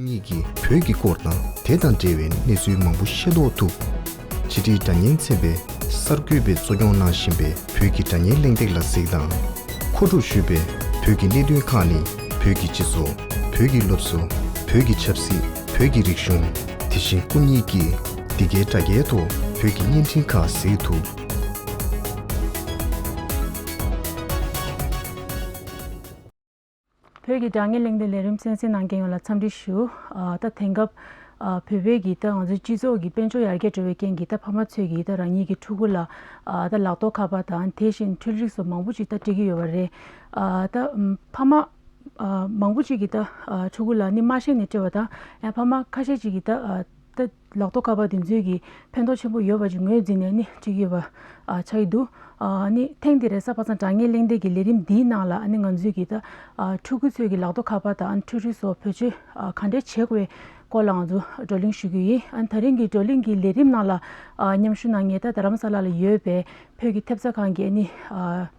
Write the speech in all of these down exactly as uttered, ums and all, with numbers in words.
ཉིད་ཀྱིས་བོད་ཀྱི་སྐོར་དང་དེ་དང་འབྲེལ་བའི་གནས་ཚུལ་མང་པོ་ཤེས་རྟོགས་ཐུབ། ཕྱི་དྲིལ་སྒྲ་སྙན་ཚན་པས་གསར་འགོད་པས་གཙོ་སྐྱོང་གནང་བཞིན་པའི་བོད་ཀྱི་སྒྲ་སྙན་གླེང་སྟེགས་ལ་གཟིགས་དང་། མཁོ་སྒྲུབ་ཞུས་པའི་བོད་ཀྱི་གནད་དོན་ཁག་ནི། བོད་ཀྱི་སྤྱི་ཚོགས། བོད་ཀྱི་སློབ་གསོ། བོད་ཀྱི་ཆབ་སྲིད། བོད་ཀྱི་རིག་གཞུང་། དེ་བཞིན་སྐུ་ཉིད་ཀྱིས་འདི་གའི་དྲ་རྒྱའི་ཐོག་བོད་ཀྱི་བརྙན་འཕྲིན་ཁག་གཟིགས་ཐུབ། བོད་ཀྱི་སྒྲ་སྙན་གླེང་སྟེགས་ལས་རིམ་གསན་གཟིགས་གནང་མཁན་ཡོངས་ལ་འཚམས་འདྲི་ཞུ། ཨ་ད་དེང་སྐབས་ཨ་བོད་པའི་གི་ད་ང་ཚོའི་སྤྱི་ཚོགས་ཀྱི་དཔལ་འབྱོར་ཡར་རྒྱས་འགྲོ་བའི་རྐྱེན་གྱིས་ད་ཕ་མ་ཚོས་ཀྱིས་ད་རང་ཉིད་ཀྱི་ཕྲུ་གུ་ལ་ཨ་ད་ལག་ཐོགས་ཁ་པར་དང་དེ་བཞིན་འཕྲུལ་རིག་སོགས་མང་པོ་ཅིག་ད་སྤྲད་ཀྱི་ཡོད་པ་རེད། ཨ་ད་ཕ་མ་ཨ་མང་པོ་ཅིག་གིས་ད་ཨ་ཕྲུ་གུ་ལ་ནི་མ་ཤེས་ནས་སྤྲད་པ་དང་ཡང་ཕ་མ་ཁ་ཤས་ཅིག་གིས་ད་ཨ་ད་ལག་ཐོགས་ཁ་པར་དེ་ཚོའི་གི་ཕན་ཐོགས་ཆེན་པོ་ཡོད་པ་ཅིག་ངོས་འཛིན་ནས་ནི་བྲིས་ཡོད་པ་ཨ་ཆགས་ཀྱི་འདུག་ཨ་ནི་ཐེངས་འདི་རེས་གཟའ་པ་སངས་སྒྲ་སྙན་གླེང་སྟེགས་ཀྱི་ལས་རིམ་འདིའི་ནང་ལ་ཨ་ནི་ང་ཚོས་ཀྱི་ད་ཨ་ཕྲུ་གུ་ཚོའི་གི་ལག་ཐོགས་ཁ་པར་དང་ཨ་ནི་འཕྲུལ་རིག་སོགས་བེད་སྤྱོད་ཨ་ག་འདྲས་བྱེད་དགོས་པའི་སྐོར་ལ་ང་ཚོ་བགྲོ་གླེང་ཞུ་རྒྱུ་ཡིན། ཨ་ནི་ད་རིང་གི་བགྲོ་གླེང་གི་ལས་རིམ་ནང་ལ་ཨ་མཉམ་ཞུགས་གནང་མཁན་ད་རྡ་རམ་ས་ལ་ལ་ཡོད་པའི་བོད་ཀྱི་ཐེབས་རྩ་ཁང་གི་ཨ་ནི་ཨ།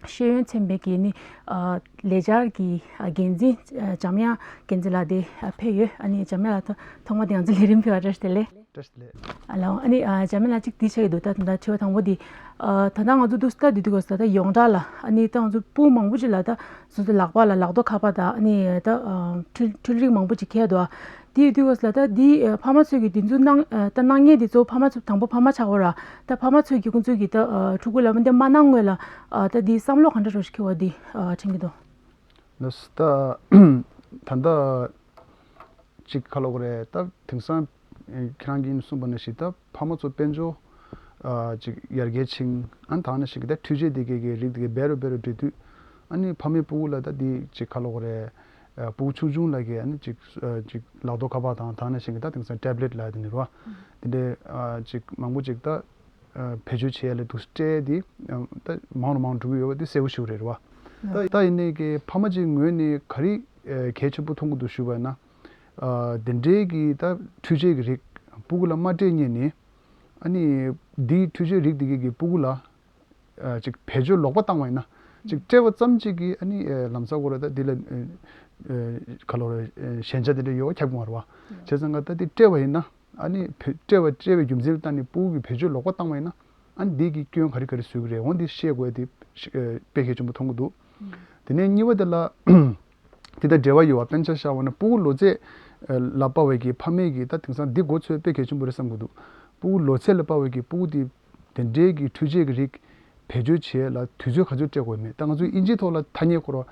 ཤེས་ཡོན་ཚན་པའི་གི་ནི་ཨ་ལས་འཆར་གྱི་ཨ་འགན་འཛིན་ཨ་འཇམ་དབྱངས་འགན་འཛིན་ལགས་དེ་ཨ་ཕེབས་ཡོད། ཨ་ནི་འཇམ་དབྱངས་ལགས་ཐོ་ཐོག་མ་དེ་ང་ཚོ་ལས་རིམ་ཕེབས་པར་བཀྲ་ཤིས་བདེ་ལེགས། བཀྲ་ཤིས་བདེ་ལེགས། ཨ་ལའོ། ཨ་ནི་ཨ་འཇམ་དབྱངས་ལགས་གཅིག་འདི་ཆགས་ཀྱི་འདུག་ད་ད་ལྟ་དྲི་བ་དང་པོ་འདི་ཨ་ད་ལྟ་ང་ཚོ་འདུག་སེ་ལྟ་དུས་དུས་སྐབས་སུ་ད་ཡོངས་གྲགས་ལ་ཨ་ནི་ད་ང་ཚོ་སྤུ་གུ་མང་པོ་ཅིག་ལ་ད་སོ་སོའི་ལག་པ་ལ་ལག་ཐོགས་ཁ་པར་དང་ཨ་ནི་ད་ཨ་འཕྲུལ་འཕྲུལ་རིག་མང་པོ་ཅིག་ཁེལ་འདུག་ཨ། དེ་ཡི་དུས་སྐབས་སུ་ལ་ད་འདི་ཨ་ཕ་མ་ཚོས་ཀྱིས་འདི་ཚོ་གནང་ཨ་ད་གནང་མཁན་འདི་གཙོ་བོ་ཕ་མ་ཚོ་དང་པོ་ཕ་མ་ཆགས་པ་ར། ད་ཕ་མ་ཚོས་ཀྱིས་ཁོང་ཚོས་ཀྱིས་ད་ཨ་ཕྲུ་གུ་ལ་འདི་མ་གནང་སྔོན་ལ་ཨ་ད་འདི་བསམ་བློ་ག་འདྲ་འདྲ་ཞིག་འཁྱེར་བ་འདི་ཨ་དྲན་གྱི་འདུག་ལགས་སོ། ད་ད་ལྟ་ཅིག་ག་ལབ་དགོས་རེད། ད་དེང་སང་ཁྱེད་རང་གིས་གསུངས་པ་ནང་བཞིན་ད་ཕ་མ་ཚོ་དཔལ་འབྱོར་ཨ་ཅིག་ཡར་རྒྱས་ཕྱིན། ཨ་ནི་ད་ནང་བཞིན་གྱི་ད་འཕྲུལ་ཆས་དེ་གའི་གི་རིགས་དེ་གའི་འབེལ་རུ་འབེལ་རུ་འགྲོ་དུས། ཨ་ནི་ཕ་མས་ཕྲུ་གུ་ལ་ད་འདི་ཅིག་ག་ལབ་དགོས་རེད། ཨ་ཕྲུ་གུ་ཆུང་ཆུང་ལ་གི་ཨ་ནི་ཅིག་ཨ་ཅིག་ལག་ཐོགས་ཁ་པར་དང་ད་ནང་བཞིན་གྱི་ད་དེང་སང་ཊེབ་ལེཊ་ལབ་ཡ་དེ་འདྲ་རེད་བ། དེ་འདྲའི་ཨ་ཅིག་མང་པོ་ཅིག་ད་ཨ་བེད་སྤྱོད་བྱེད་ཡ་ལ་འདུག་སེ་སྤྲད་དེ་ཨ་ད་མང་རུ་མང་རུ་འགྲོ་གི་ཡོད་པ་དེ་གསལ་པོ་ཞིག་རེད་བ། ད་ད་ཡིན་ནའི་གི་ཕ་མ་ཅིག་ངོས་ནས་ག་རེ་ཨ་གལ་ཆེན་པོ་མཐོང་གི་འདུག་ཞུས་པ་ཡིན་ན། ཨ་དེ་འདྲའི་གི་ད་འཕྲུལ་ཆས་ཀྱི་རིགས་ཕྲུ་གུ་ལ་མ་སྤྲད་སྔོན་ནས་ཨ་ནི་འདིའི་འཕྲུལ་ཆས་རིགས་དེ་གའི་གི་ཕྲུ་གུ་ལ་ཨ་ཅིག་བེད་སྤྱོད་ལོག་པ་བཏང་བ་ཡིན་ན། ཅིག་སྤྲད་པ་ཙམ་ཅིག་གིས་ཨ་ནི་ཨ་ལམ་སང་ཁོ་ར་ད་འདི་ལ་ཨ་ཨ་ག་ལབ་དགོས་རེད། ཨ་ཞན་ཆ་དེ་འདྲ་ཡོད་པ་ཁྱབ་ཀྱི་མ་རེད་བ། བྱས་ཙང་ཀ་ད་འདི་སྤྲད་པ་ཡིན་ན་ཨ་ནི་བེད་སྤྲད་པ་སྤྲད་པའི་རྒྱུ་མཚན་ལ་བརྟེན་ནས་ཕྲུ་གུ་གིས་བེད་སྤྱོད་ལོག་པ་བཏང་བ་ཡིན་ན་ཨ་ནི་འདི་གི་སྐྱོན་ག་རེ་ག་རེ་བཟོ་གི་རེད། འོ་འདི་ཤེས་དགོས་ཡ་དེ་ཨ་དཔེ་གལ་ཆེན་པོ་མཐོང་གི་འདུག་དེ་ནས་གཉིས་པ་དེ་ལ་དེ་དང་འབྲེལ་བ་ཡོད་པ་དཔེར་ན་ཆ་བཞག་པ་ན་ཕྲུ་གུ་ལོ་ཚད་ལ་དཔག་པའི་གི་ཕ་མས་གི་ད་དེང་སང་འདི་འགོ་ཚུགས་དཔེ་གལ་ཆེན་པོ་རེད་བསམ་གི་འདུག་ཕྲུ་གུ་ལོ་ཚད་ལ་དཔག་པའི་གི་ཕྲུ་གུ་དེ་དེ་འདྲའི་གི་འཕྲུལ་ཆས་ཀྱི་རིགས་བེད་སྤྱོད་བྱེད་ཡ་ལ་དུས་ཚོད་ག་ཚོད་སྤྲད་དགོས་མེད། ད་ང་ཚོས་ཨིན་ཇིའི་ཐོག་ལ་ཐ་སྙད་ཁོ་ར་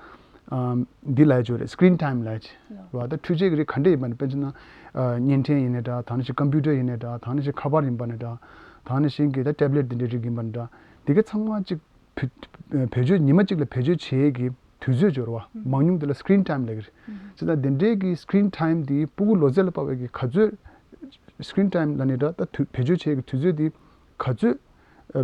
ཨམ་འདི་ལབ་ཡ་ཅིག་ཡོད་རེད། སི་ཀི་རིན་ཊའིམ་ལབ་ཡ་ཅིག་རེད་བ། ད་འཕྲུལ་ཆས་ཀྱི་རིགས་ག་འདྲ་ཡིན་པ་ནི་དཔེར་ན་ཆ་བཞག་ན་ཨ་བརྙན་འཕྲིན་ཡིན་ནའི་འདྲ། ད་ནང་བཞིན་ཀམ་པུ་ཊར་ཡིན་ནའི་འདྲ། ད་ནང་བཞིན་ཁ་པར་ཡིན་པ་ནའི་འདྲ། ད་ནང་བཞིན་གྱི་ད་ཊེབ་ལེཊ་འདི་འདྲའི་རིགས་ཡིན་པ་ནའི་འདྲ། འདི་ག་ཚང་མ་ཅིག་བེད་བེད་སྤྱོད་ཉི་མ་གཅིག་ལ་བེད་སྤྱོད་བྱེད་ཡས་ཀྱི་དུས་ཚོད་ཅིག་ཡོད་རེད་བ། མང་ཉུང་དེ་ལ་སི་ཀི་རིན་ཊའིམ་ལབ་ཀྱི་རེད། བྱས་ཙང་དེ་འདྲའི་གི་སི་ཀི་རིན་ཊའིམ་དེ་ཕྲུ་གུ་ལོ་ཚད་ལ་དཔག་པའི་གི་ག་ཚོད་སི་ཀི་རིན་ཊའིམ་ལབ་ནའི་འདྲ། ད་དུས་བེད་སྤྱོད་བྱེད་ཡས་ཀྱི་དུས་ཚོད་དེ་ག་ཚོད།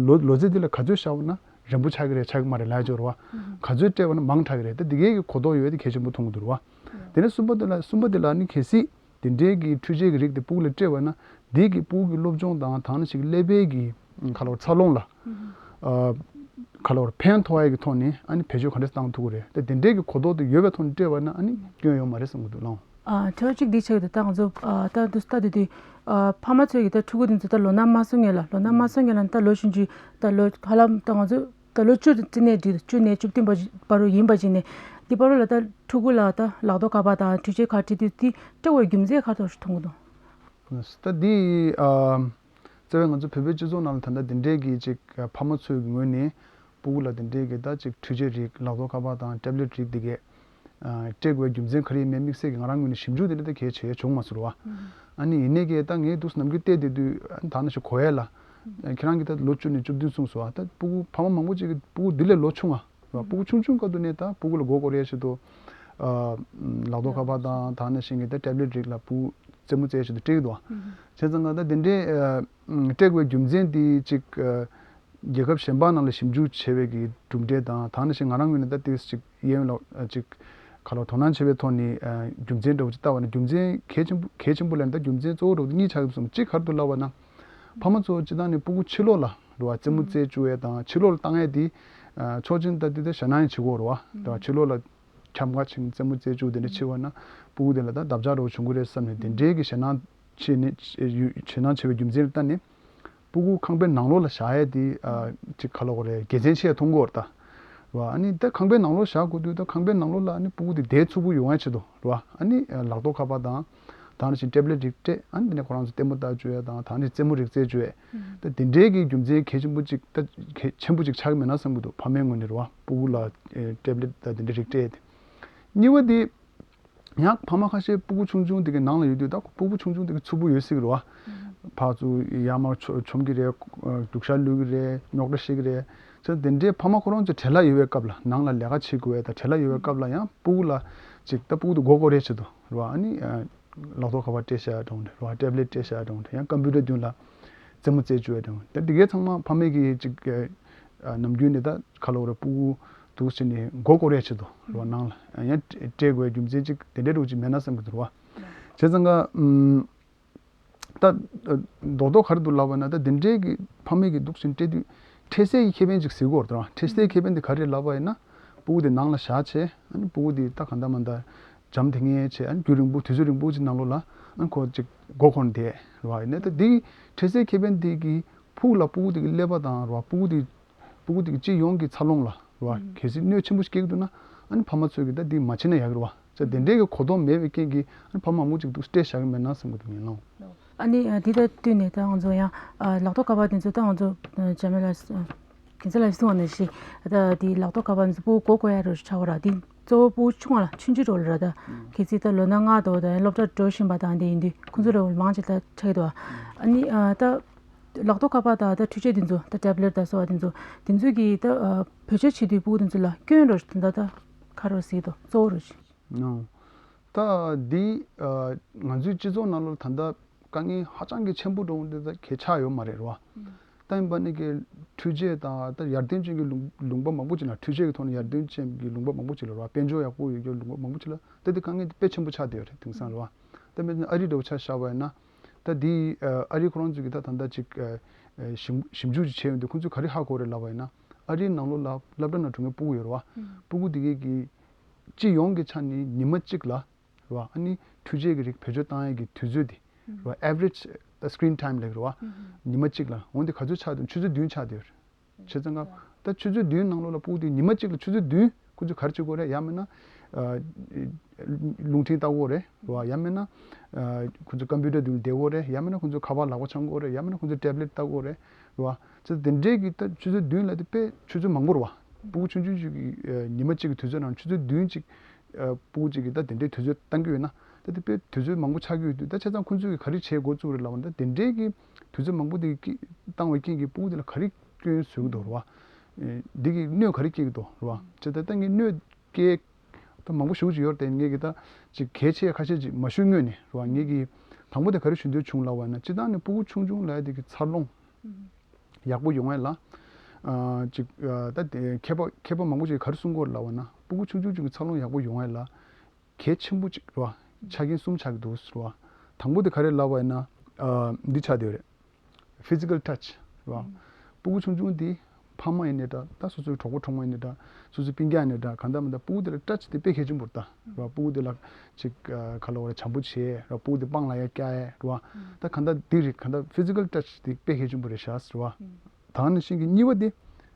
ལོ་ལོ་ཚད་འདི་ལ་ག་ཚོད་བཞག་པ་ན་རན་པོ་ཆགས་ཀྱི་རེད་ཆགས་ཀྱི་མ་རེད་ལབ་ཡ་ཅིག་ཡོད་རེད་བ། ག་ཚོད་སྤྲད་པ་ན་མང་དྲགས་ཀྱི་རེད། ད་འདི་གའི་གི་གོ་རྟོགས་ཡོད་ཡ་དེ་གལ་ཆེན་པོ་མཐོང་གི་འདུག་རེད་བ། དེ་ནས་གསུམ་པ་དེ་ལ་གསུམ་པ་དེ་ལ་ནི་གལ་སྲིད་དེ་འདྲའི་གི་འཕྲུལ་ཆས་ཀྱི་རིགས་དེ་ཕྲུ་གུ་ལ་སྤྲད་པ་ན་དེ་གི་ཕྲུ་གུ་གི་སློབ་སྦྱོང་དང་ད་ནང་བཞིན་གྱི་ཀླད་པའི་གི་ག་ལབ་དགོས་རེད། འཚར་ལོངས་ལ་ཨ་ག་ལབ་དགོས་རེད། ཕན་ཐོགས་ཡ་གི་ཐོག་ནས་ཨ་ནི་བེད་སྤྱོད་ག་འདྲས་བཏང་ཐུབ་ཀྱི་རེད། ད་དེ་འདྲའི་གི་གོ་རྟོགས་དེ་ཡོད་པའི་ཐོག་ནས་སྤྲད་པ་ན་ཨ་ནི་སྐྱོན་ཡོད་མ་རེད་བསམ་གྱི་འདུག་ལགས། ཨ་དྲི་བ་གཅིག་འདི་ཆགས་ཀྱི་འདུག་ད་ང་ཚོ་ཨ་ད་འདུག་སེ་ལྟ་དུས་དུས་ཨ་ཕ་མ་ཚོས་ཀྱི་ད་ཕྲུ་གུ་དེ་ཚོ་ད་ལོ་ན་མ་སོན་སྔོན་ལ་ལོ་ན་མ་སོན་སྔོན་ལ་ད་ལོ་ཆུང་ཆུང་ད་ལོ་ཧ་ལམ་ད་ང་ཚོ་ད་ལོ་བཅུ་ཙམ་ནས་བརྒྱད་བཅུ་ནས་བཅུ་བདུན་བར་བར་དུ་ཡིན་པ་ཅིག་ནས་འདི་བར་དུ་ལ་ད་ཕྲུ་གུ་ལ་ད་ལག་ཐོགས་ཁ་པར་དང་འཕྲུལ་ཆས་ཁ་བྲིས་དུས་འདི་སྤྲད་པའི་རྒྱུ་མཚན་ག་རེ་ཐོག་ཞིག་མཐོང་གི་འདུག་ད་འདི་ཨ་རྩ་བའི་ང་ཚོ་བོད་པའི་སྤྱི་ཚོགས་ནང་ལ་ད་ལྟ་འདི་འདྲའི་གི་ཅིག་ཕ་མ་ཚོའི་གི་ངོས་ནས་ཕྲུ་གུ་ལ་འདི་འདྲའི་གི་ད་ཅིག་འཕྲུལ་ཆས་རིགས་ལག་ཐོགས་ཁ་པར་དང་ཊེབ་ལེཊ་རིགས་འདི་གས་ཨ་སྤྲད་དགོས་རྒྱུ་མཚན་ག་རེ་ཡིན་མིན་དམིགས་བསལ་གྱི་ང་རང་ངོས་ནས་ཞིབ་འཇུག་དེ་འདྲ་ད་གལ་ཆེ་བྱུང་མ་སོང་ར་བ། ཨ་ནི་ཡིན་ནའི་གི་ད་ངས་འདུག་སེ་ནམ་རྒྱུན་བལྟས་བསྡད་དུས་ཨ་ནི་ད་ནང་བཞིན་གོ་ཡ་ལ་ཨ་ཁྱེད་རང་གིས་ད་ལོ་བཅུ་ནས་བཅུ་བདུན་གསུངས་སོང་བ། ད་ཕྲུ་གུ་ཕ་མ་མང་པོ་ཅིག་གིས་ཕྲུ་གུ་འདི་ལས་ལོ་ཆུང་བ་ར་བ། ཕྲུ་གུ་ཆུང་ཆུང་སྐབས་དུས་ནས་ད་ཕྲུ་གུ་ལ་མགོ་སྐོར་ཡ་ཆེད་དུ་ཨ་ལག་ཐོགས་ཁ་པར་དང་ད་ནང་བཞིན་གྱི་ད་ཊེབ་ལེཊ་རིགས་ལ་ཕྲུ་གུ་རྩེད་མོ་རྩེ་ཡ་ཆེད་དུ་སྤྲད་ཀྱི་འདུག་བ། བྱས་ཙང་ང་ད་འདི་འདྲའི་ཨ་སྤྲད་དགོས་རྒྱུ་མཚན་དེ་ཅིག་ཨ་རྒྱལ་ཁབ་གཞན་པ་ནང་ལ་ཞིབ་འཇུག་བྱས་པའི་གི་གྲུབ་འབྲས་དང་ད་ནང་བཞིན་ང་རང་ངོས་ནས་ད་ཏོག་ཙམ་ཅིག་གཡས་གཡོན་ལ་ཅིག་ག་ལ་དོ་སྣང་བྱེད་པའི་ཐོག་ནས་ཨ་རྒྱུ་མཚན་འདྲ་བོ་ཅིག་ལྟ་བ་ན་རྒྱུ་མཚན་གལ་ཆེན་པོ་གལ་ཆེན་པོ་ལ་ད་རྒྱུ་མཚན་གཙོ་བོ་འདྲ་བོ་ཅིག་གཉིས་ཆགས་ཀྱི་འདུག་བསམ། གཅིག་ག་རེ་འདུག་ལབ་པ་ན་ཕ་མ་ཚོ་སྤྱིར་བཏང་ནས་ཕྲུ་གུ་ཕྱི་ལོགས་ལ་འགྲོ་བ་རྩེད་མོ་རྩེ་བཅུག་ཡས་དང་ཕྱི་ལོགས་ལ་བཏང་ཡས་དེ་ཨ་ཆོག་མཆན་ད་དེ་ད་ཞེད་སྣང་ཡང་བྱེད་ཀྱི་ཡོད་རེད་བ། འགྲོ་བ་ཕྱི་ལོགས་ལ་ འཁྱམ་ཁ་ཆེ་རྩེད་མོ་རྩེ་བཅུག་དེ་འདྲ་བྱེད་པ་ན་སྤུ་གུ་དེ་ལ་ད་འདབ་ཆགས་འདྲ་བོ་བྱུང་གི་རེད་བསམ་ནས་དེ་འདྲའི་གི་ཞེད་སྣང་བྱེད་ནས་ཞེད་སྣང་བྱེད་པའི་རྒྱུ་མཚན་ལ་བལྟས་ནས། སྤུ་གུ་ཁང་པའི་ནང་ལོགས་ལ་བཞག་ཡས་དེ་ཨ་ཅིག་ག་ལབ་དགོས་རེད། དགེ་མཚན་ཆེ་མཐོང་གི་ཡོད་རེད་ད། རེད་བ། ཨ་ནི་ད་ཁང་པའི་ནང་ལོགས་བཞག་དགོས་དུས་ད་ཁང་པའི་ནང་ལོགས་ལ་ཨ་ནི་སྤུ་གུ་དེ་བསྡད་ཚུགས་པོ་ཡོང་ཡས་ཆེད་དུ་རེད་བ། ཨ་ནི་ཨ་ལག་ཐོག་ཁ་པར་དང་ད་ནང་བཞིན་ཊེབ་ལེཊ་རིགས་སྤྲད། ཨ་ནི་དེ་ནས་ཁོ་རང་ཚོ་ལྟད་མོ་ལྟ་བཅུག་ཡས་དང་ད་ནི་རྩེད་མོ་རིགས་རྩེད་བཅུག་ཡས། ད་དེ་འདྲའི་གི་རྒྱུ་མཚན་གལ་ཆེན་པོ་ཅིག་ད་གལ་ཆེན་པོ་ཅིག་ཆགས་ཀྱི་མེད་ན་བསམ་གྱི་འདུག་ཕ་མའི་ངོས་ནས་རེད་བ། སྤུ་གུ་ལ་ཨེ་ཊེབ་ལེཊ་ད་དེ་འདྲའི་རིགས་སྤྲད་དེ། གཉིས་པ་དེ། ཡང་ཕ་མ་ཁ་ཤས་སྤུ་གུ་ཆུང་ཆུང་དེ་གའི་ནང་ལ་ཡོད་དུས་ད་སྤུ་གུ་ཆུང་ཆུང་དེ་གའི་ཚུར་པོ་ཡོད་སྲིད་ཀྱི་རེད་བ། ཕར་ཚུར་ཡར་མར་འཆོ་འཆོམ་གྱི་རེད། རྒྱུག་ཤར་གློད་ཀྱི་རེད། རྙོག་དྲ་བཤད་ཀྱི་རེད། ཚེ་དེ་འདྲའི་ཕ་མ་ཁོ་རང་ཚོ་བྲེལ་ལ་ཡོད་པའི་སྐབས་ལ་ནང་ལ་ལས་ཀ་བྱེད་དགོས་པའི་ད་བྲེལ་ལ་ཡོད་པའི་སྐབས་ལ་ཡང་སྤུ་གུ་ལ་ཅིག་ད་སྤུ་གུ་དེ་མགོ་སྐོར་རེད་བྱེད་དོ་རེད་བ། ཨ་ནི་ལག་ཐོག་ཁ་པར་སྤྲད་བཞག་ཡ་འདྲ་བོ་རེད་བ། ཊེབ་ལེཊ་སྤྲད་བཞག་ཡ་འདྲ་བོ་རེད། ཡང་ཀམ་པུ་ཊར་མདུན་ལ་རྩེད་མོ་རྩེ་བཅུག་ཡ་འདྲ་བོ་རེད། ད་དེ་གའི་ཚང་མ་ཕ་མས་ཀྱིས་ཅིག་ཨ་ནམ་རྒྱུན་ནས་ད་ག་ལབ་དགོས་རེད། སྤུ་གུ་འདུག་ཟེར་ནས་མགོ་སྐོར་ཡ་ཆེད་དུ་རེད་བ། ནང་ལ་ཡང་སྤྲད་དགོས་རྒྱུ་མཚན་ཅིག་དེ་འདྲའི་འདྲ་བོ་ཅིག་མེད་ན་བསམ་གྱི་འདུག་རེད་བ། བྱས་ཙང་ཀ་ཨམ། ད་རྡོག་རྡོག་ག་རེ་འདུག་ལབ་པ་ན་ད་དེ་འདྲའི་གི་ཕ་མས་ཀྱིས་འདུག་ཟེར་ནས་སྤྲད་དུས་འཕྲལ་སེལ་གྱི་ཁེ་ཕན་ཅིག་ཟེར་གྱི་ཡོད་རེད་བ། འཕྲལ་སེལ་ཁེ་ཕན་དེ་ག་རེ་རེད་ལབ་པ་ཡིན་ན་སྤུ་གུ་དེ་ནང་ལ་བཞག་བྱས་ཨ་ནི་སྤུ་གུ་དེ་ད་གང་ལྟར་མ་ལྟར་འཇམ་ཐིང་ངེ་བྱས་ཨ་ནི་རྒྱུན་རིང་པོ་དུས་ཚོད་རིང་པོ་ཅིག་ནང་ལོགས་ལ་ཨ་ནི་ཁོ་ཅིག་མགོ་འཁོར་བསྡད་རེད་བ། ཡིན་ནའི་ད་དེ་འཕྲལ་སེལ་ཁེ་ཕན་དེ་གི་ཕུགས་ལ་སྤུ་གུ་དེ་གི་ཀླད་པ་དང་རེད་བ། སྤུ་གུ་དེ་སྤུ་གུ་དེ་གི་སྤྱི་ཡོངས་ཀྱི་འཚར་ལོངས་ལ་རེད་བ། གལ་སྲིད་གནོད་ཆེན་པོ་ཞིག་སྐྱེལ་གྱི་འདུག་ན་ཨ་ནི་ཕ་མ་ཚོས་ཀྱིས་ད་དེ་མ་བྱེད་ན་ཡག་གི་རེད་བ། ཙང་དེ་འདྲའི་གི་གོ་རྟོགས་མེད་པའི་རྐྱེན་གྱིས་ཨ་ནི་ཕ་མ་མང་པོ་ཅིག་འདུག་སྤྲད་བཞག་གི་མེད་ན་བསམ་གྱི་འདུག་ངས་ལོ། ཨ་ནི་ཨ་འདི་ལྟར་བསྟུན་ནས་ད་ང་ཚོ་ཡང་ཨ་ལག་ཐོག་ཁ་པར་དེ་ཚོ་ད་ང་ཚོ་ཨ་འཇར་མན་ལ་ཨ་རྒན་ཚ་ལགས་གསུངས་པ་ནང་བཞིན་ད་འདི་ལག་ཐོག་ཁ་པར་ཚོ་སྤུ་གུ་མགོ་སྐོར་ཡ་རུ་ཆགས་པ་ར། འདི་གཙོ་བོ་སྤུ་གུ་ཆུང་བ་ལ་ཆུང་ཆུང་འགྲོ་ལ་ར། ད་གལ་སྲིད་ད་ལོ་ན་ལྔ་དོ་ད་སློབ་གྲྭ་འགྲོ་བཞིན་པ་དང་དེ་ཡིན་དུས་ཁོང་ཚོ་ར་མང་ཆེ་ད་ཆགས་ཀྱི་འདུག་ཨ་ནི་ཨ་ད་ལག་ཐོག་ཁ་པར་དང་ད་འཕྲུལ་ཆས་དེ་ཚོ་ད་ཊེབ་ལེཊ་དང་སོགས་པ་དེ་ཚོ་དེ་ཚོ་གིས་ད་ཨ་བེད་སྤྱོད་བྱེད་དུས་སྤུ་གུ་དེ་ཚོ་ལ་སྐྱོན་རོ་ད་ད་ག་རོ་ཟེར་དོ་གཙོ་བོ་རོ། ནོ། ད་འདི་ཨ་ང་ཚོའི་སྤྱི་ཚོགས་ནང་ལོགས་ད་ལྟ་དཀའ་ངལ་ཧ་ཅང་གི་ཆེན་པོ་འགྲོ་འདི་ད་གལ་ཆགས་ཡོད་མ་རེད་རེད་བ། ད་ཡིན་པ་ནི་གི་འཕྲུལ་ཆས་དང་ད་ཡར་ཐོན་ཅན་གྱི་ལུང་ལུང་པ་མང་པོ་ཅིག་ལ་འཕྲུལ་ཆས་ཀྱི་ཐོག་ནས་ཡར་ཐོན་ཅན་གྱི་ལུང་པ་མང་པོ་ཅིག་ལ་རེད་བ། དཔལ་འབྱོར་ཡག་པོ་ཡོད་རྒྱུ་ལུང་པ་མང་པོ་ཅིག་ལ་ད་འདི་དཀའ་ངལ་དཔེ་ཆེན་པོ་ཆགས་བསྡད་ཡོད་རེད་དེང་སང་རེད་བ། ད་དཔེར་ན་ཨ་རི་འདྲ་བོ་ཆ་བཞག་པ་ཡིན་ན་ད་འདི་ཨ་རི་ཁོ་རང་ཚོས་ཀྱི་ད་ད་ལྟ་ཅིག་ཨ་ཞིབ་ཞིབ་འཇུག་ཅིག་བྱས་ཡོང་དུས་ཁོང་ཚོས་ག་རེ་ཧ་གོ་རེད་ལབ་པ་ཡིན་ན་ཨ་རིའི་ནང་ལོགས་ལ་སློབ་གྲྭ་ནང་འགྲོ་མཁན་སྤུ་གུ་ཡོད་རེད་བ། སྤུ་གུ་དེ་གས་ཀྱི་སྤྱི་ཡོངས་ཀྱི་ཆ་ནས་ཉི་མ་གཅིག་ལ་རེད་བ། ཨ་ནི་འཕྲུལ་ཆས་ཀྱི་རིགས་བེད་སྤྱོད་བཏང་ཡས་ཀྱི་དུས་ཚོད་དེ་རེད་བ། average the screen time ལབ་རེད་བ། ཉི་མ་གཅིག་ལ་འོན་ཏེ་ག་ཚོད་ཆགས་འདུག་ཆུ་ཚོད་བདུན་ཆགས་བསྡད་ཡོད་རེད། བྱས་ཙང་ཀ་ད་ཆུ་ཚོད་བདུན་ནང་ལོགས་ལ་སྤུ་གུ་དེ་ཉི་མ་གཅིག་ལ་ཆུ་ཚོད་བདུན་ཁོ་ཚོས་ག་རེ་བྱེད་དགོས་རེད། ཡང་མིན་ན་ཨ་རླུང་འཕྲིན་ལྟ་དགོས་རེད་རེད་བ། ཡང་མིན་ན་ཨ་ཁོ་ཚོས་ཀམ་པུ་ཊར་མདུན་བསྡད་དགོས་རེད། ཡང་མིན་ན་ཁོ་ཚོས་ཁ་པར་ལག་པ་འཆང་དགོས་རེད། ཡང་མིན་ན་ཁོ་ཚོས་ཊེབ་ལེཊ་ལྟ་དགོས་རེད་རེད་བ། ཚེ་དེ་འདྲའི་གི་ད་ཆུ་ཚོད་བདུན་ལ་དེ་དཔེ་ཆུ་ཚོད་མང་པོ་རེད་བ། སྤུ་གུ་ཆུང་ཆུང་ཅིག་གི་ཨ་ཉི་མ་གཅིག་གི་དུས་ཚོད་ནང་ཆུ་ཚོད་བདུན་ཅིག་ཨ་སྤུ་གུ་གཅིག་གི་ད་དེ་འདྲའི་དུས་ཚོད་བཏང་གི་ཡོད་ན་ད་དེ་དཔེ་དུས་ཚོད་མང་པོ་ཆགས་ཀྱི་ཡོད་དུས་ད་བྱས་ཙང་ཁོང་ཚོས་གི་ག་རེ་བྱེད་འགོ་བཙུགས་རེད་ལབ་པ་ན་ད་དེ་འདྲའི་གི་དུས་ཚོད་མང་པོ་དེ་གི་བཏང་བའི་རྐྱེན་གྱིས་སྤུ་གུ་དེ་ལ་ག་རེ་སྐྱོན་བཟོ་གི་འདུག་རེད་བ། ཨེ་འདི་གི་གནོད་ག་རེ་སྐྱེལ་གི་འདུག་རེད་བ། བྱས་ཙང་ད་ངས་གནོད་སྐྱེལ་ད་མང་པོ་ཞེ་པོ་ཅིག་ཡོད་རེད་དེ་ངས་གི་ད་ཅིག་གལ་ཆེ་ཁ་ཤས་ཅིག་མ་ཞུས་སྔོན་ནས་རེད་བ། ངས་གི་དང་པོ་དེ་ག་རེ་ཞུ་འདོད་བྱུང་ལབ་པ་ན་སྤྱིར་བཏང་ནས་སྤུ་གུ་ཆུང་ཆུང་ལབ་ཡ་དེ་གི་འཚར་ལོངས་ཡག་པོ་ཡོང་ཡ་ལ། ཨ་ཅིག་ཨ་ད་དེ་མཁས་པ་མཁས་པ་མང་པོ་ཅིག་ག་རེ་གསུང་གི་ཡོད་ལབ་པ་ན་སྤུ་གུ་ཆུང་ཆུང་ཅིག་གི་འཚར་ལོངས་ཡག་པོ་ཡོང་ཡ་ལ་གལ་ཆེན་པོ་ཅིག་རེད་བ། ཆ་རྐྱེན་གསུམ་ཆགས་ཀྱི་འདུག་ཟེར་བ། དང་པོ་དེ་ག་རེ་ལབ་པ་ཡིན་ན་ཨ་འདི་ཆགས་བསྡད་ཡོད་རེད། physical touch རེད་བ། སྤུ་གུ་ཆུང་ཆུང་དེ་ཕ་མ་ཡིན་ནའི་འདྲ་ད་སོ་སོའི་གྲོགས་པོ་གྲོགས་མོ་ཡིན་ནའི་འདྲ་སོ་སོའི་སྤུན་ཀྱག་ཡིན་ནའི་འདྲ་གང་ལྟར་མི་འདྲ་སྤུ་གུ་དེ་ལ་touch དེ་དཔེ་གལ་ཆེན་པོ་རེད་ད་རེད་བ། སྤུ་གུ་དེ་ལ་ཅིག་ག་ལབ་དགོས་རེད། བྱམས་པོ་བྱེད་རེད་བ། སྤུ་གུ་དེ་པང་ལ་ཡར་བཀྱག་ཡས་རེད་བ། ད་གང་ལྟར་འདི་རེད་གང་ལྟར་physical touch དེ་དཔེ་གལ་ཆེན་པོ་རེད་ཤག་ཟེར་བ། ད་ནང་བཞིན་གྱི་གཉིས་པ་དེ་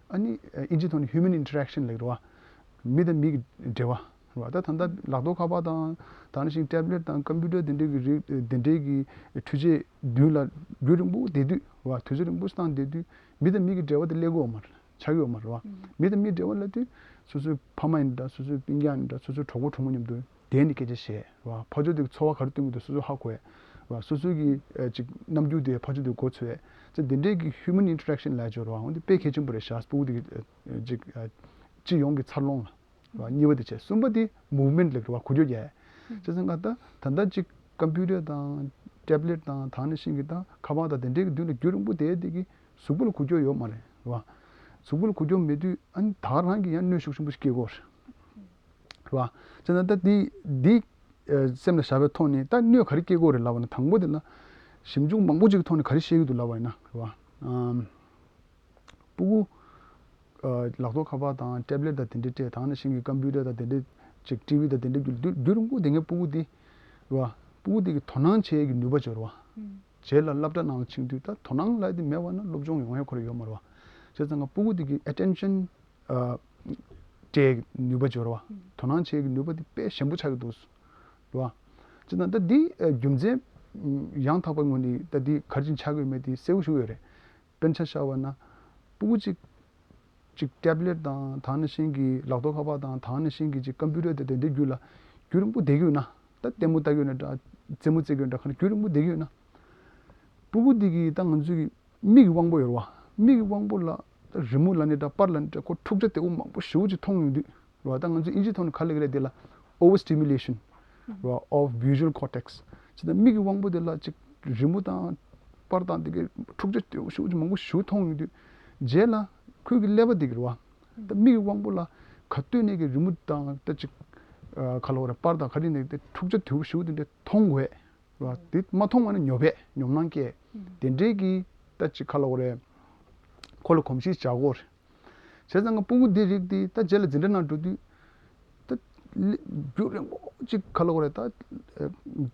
ཨ་ནི་ཨིན་ཇི་ཐོག་ནས་human interaction ལབ་རེད་བ། མི་དང་མི་གི་འབྲེལ་བ་རེད་བ། ད་ད་ལྟ་ལག་ཐོག་ཁ་པར་དང་ད་ནང་བཞིན་ཊེབ་ལེཊ་དང་ཀམ་པུ་ཊར་དེ་འདྲའི་གི་རིགས་དེ་འདྲའི་གི་འཕྲུལ་ཆས་མདུན་ལ་རྒྱུན་རིང་པོ་བསྡད་དུས་རེད་བ། དུས་ཚོད་རིང་པོ་བཏང་བསྡད་དུས་མི་དང་མི་གི་འབྲེལ་བ་དེ་སླེབས་ཀྱི་ཡོད་མ་རེད། ཆགས་ཀྱི་ཡོད་མ་རེད་བ། མི་དང་མི་འབྲེལ་བ་ལབ་དུས་སོ་སོའི་ཕ་མ་ཡིན་འདྲ་སོ་སོའི་སྤུན་ཀྱག་ཡིན་འདྲ་སོ་སོའི་གྲོགས་པོ་གྲོགས་མོ་མཉམ་དུ་བསྡད་ནས་སྐད་ཆ་བཤད་རེད་བ། ཕར་ཕྱོགས་དེ་གི་ཚོར་བ་ག་རེ་སྟོན་གྱི་འདུག་སོ་སོས་ཧ་གོ་ཡ་རེད་བ། སོ་སོའི་གི་ཨ་ཅིག་རྣམ་འགྱུར་དེ་ཕར་ཕྱོགས་དེ་གོ་ཚོད་ཡ་ཚེ་འདི་འདྲའི་གི་human interaction ལབ་ཡ་ཅིག་ཡོད་རེད་བ། འོན་ཏེ་དཔེ་གལ་ཆེན་པོ་རེད་ཤག་སྤུ་གུ་དེ་གི་ཨ་ཅིག་ཨ་སྤྱི་ཡོངས་ཀྱི་འཚར་ལོངས་ལ་རེད་བ། གཉིས་པ་དེ་བྱས། གསུམ་པ་དེ་movement ལབ་རེད་བ། འགུལ་སྐྱོད་རྒྱག་ཡ། བྱས་ཙང་ང་ད་ད་ལྟ་ཅིག་ཀམ་པུ་ཊར་དང་ཊེབ་ལེཊ་དང་ད་ནང་བཞིན་གི་ད་ཁ་པར་དང་དེ་འདྲའི་གི་མདུན་ལ་རྒྱུན་རིང་པོ་བསྡད་དེ་གི་གཟུགས་པོ་ལ་འགུལ་སྐྱོད་ཡོད་མ་རེད་རེད་བ། གཟུགས་པོ་ལ་འགུལ་སྐྱོད་མེད་དུས་ཨ་ནི་ད་ག་རང་གི་ཡང་གནོད་ཤུགས་ཆེན་པོ་ཞིག་སྐྱེལ་གྱི་ཡོད་རེད། རེད་བ། བྱས་ཙང་ད་འདི་འདི་ཨ་སེམས་ལ་བཞག་པའི་ཐོག་ནས་ད་གནོད་ག་རེ་སྐྱེལ་གྱི་ཡོད་རེད་ལབ་པ་ན་དང་པོ་དེ་ལ་ཞིབ་འཇུག་མང་པོ་ཅིག་གི་ཐོག་ནས་ག་རེ་བཤད་ཀྱི་འདུག་ལབ་པ་ཡིན་ན་རེད་བ། ཨམ། སྤུ་གུ་ཨ་ལག་ཐོག་ཁ་པར་དང་ཊེབ་ལེཊ་དང་དེ་འདྲའི་སྤྲད་དང་ནང་བཞིན་གྱི་ཀམ་པུ་ཊར་དང་དེ་འདྲའི་ ཅིག་ཊི་བི་དང་དེ་འདྲ་རྒྱུད་རྒྱུད་རིང་པོ་དེ་ངའི་སྤུ་གུ་དེ་རེད་བ། སྤུ་གུ་དེ་གི་དོ་སྣང་བྱེད་ཡས་ཀྱི་ནུས་པ་ཅིག་ཡོད་རེད་བ། རྗེས་ལ་སློབ་གྲྭ་ནང་ལ་ཕྱིན་དུས་ད་དོ་སྣང་ལབ་ཡས་དེ་མེད་པ་ན་སློབ་སྦྱོང་ཡོང་ཡས་ཁོ་རང་ཡོད་མ་རེད་བ། བྱས་ཙང་ང་སྤུ་གུ་དེ་གི་ཨེ་ཊེན་ཤན་སྤྲད་ནུས་པ་ཅིག་ཡོད་རེད་བ། དོ་སྣང་བྱེད་ཡས་ཀྱི་ནུས་པ་དེ་དཔེ་ཞན་པོ་ཆགས་ཀྱི་འདུག་རེད་བ། བྱས་ཙང་ད་འདི་རྒྱུ་མཚན་ཡང་དག་པའི་ངོས་ནས་ད་འདི་ག་རེ་བྱས་ནས་ཆགས་ཀྱི་ཡོད་མེད་དེ་གསལ་པོ་ཞེ་པོ་ཡོད་རེད། དཔེར་ན་ཆ་བཞག་པ་ན། སྤུ་གུ་གཅིག་གཅིག་ཊེབ་ལེཊ་དང་ད་ག་ནང་བཞིན་གྱི་ལག་ཐོགས་ཁ་པར་དང་ད་ག་ནང་བཞིན་གྱི་གཅིག་ཀམ་པུ་ཊར་དེ་དེ་འདྲའི་རྒྱུད་ལ་རྒྱུན་རིང་པོ་བསྡད་ཀྱི་ཡོད་ན། ད་ལྟད་མོ་ལྟ་གི་ཡོད་ན་འདྲ། རྩེད་མོ་རྩེ་གི་ཡོད་ན་འདྲ། ག་ནས་རྒྱུན་རིང་པོ་བསྡད་ཀྱི་ཡོད་ན། སྤུ་གུ་འདི་གི་ད་ང་ཚོའི་གི་མིག་གི་དབང་པོ་ཡོད་རེད་བ། མིག་གི་དབང་པོ་ལ་ད་རི་མོ་ལབ་ནའི་འདྲ་པར་ལབ་ནའི་འདྲ་ཁོ་འཁྲུག་ཆ་དེ་འོ་མང་པོ་ཞེ་པོ་ཅིག་མཐོང་ཡོང་དུས། རེད་བ། ད་ང་ཚོ་ཨིན་ཇིའི་ཐོག་ནས་ག་རེ་ལབ་ཀྱི་རེད་དེ་ལ། Overstimulation རེད་བ། Of visual cortex. ཇི་ལྟར་མིག་གི་དབང་པོ་དེ་ལ་ཅིག་རི་མོ་དང་པར་དང་དེ་གའི་འཁྲུག་ཆ་དེ་ཞེ་པོ་ཅིག་མང་པོ་ཞེ་པོ་མཐོང་ཡོང་དུས། རྗེས་ལ་ཁོའི་གི་ཀླད་པ་དེ་གི་རེད་བ། ད་མིག་གི་དབང་པོ་ལ་ག་དུས་ནས་གི་རི་མོ་དང་ད་ཅིག་ཨ་ག་ལབ་དགོས་རེད། པར་དང་ག་རེ་ནས་དེ་འཁྲུག་ཆ་དེ་ཞེ་པོ་དེ་འདྲ་མཐོང་དགོས་རེད་བ། དེ་མ་མཐོང་བ་ན་ཉོབ་པས་ཉོབ་སྣང་སྐྱེ། དེ་འདྲའི་གི་ད་ཅིག་ག་ལབ་དགོས་རེད། ཁོ་ལ་གོམས་གཤིས་འཇགས་དགོས་རེད། བྱས་ཙང་ང་སྤུ་གུ་འདི་རིགས་འདི་ད་རྗེས་ལ་འཛིན་གྲྭ་ནང་འགྲོ་དུས། ད་ལེ་རྒྱུན་རིང་པོ་ཅིག་ག་ལབ་དགོས་རེད། ད་ཨ་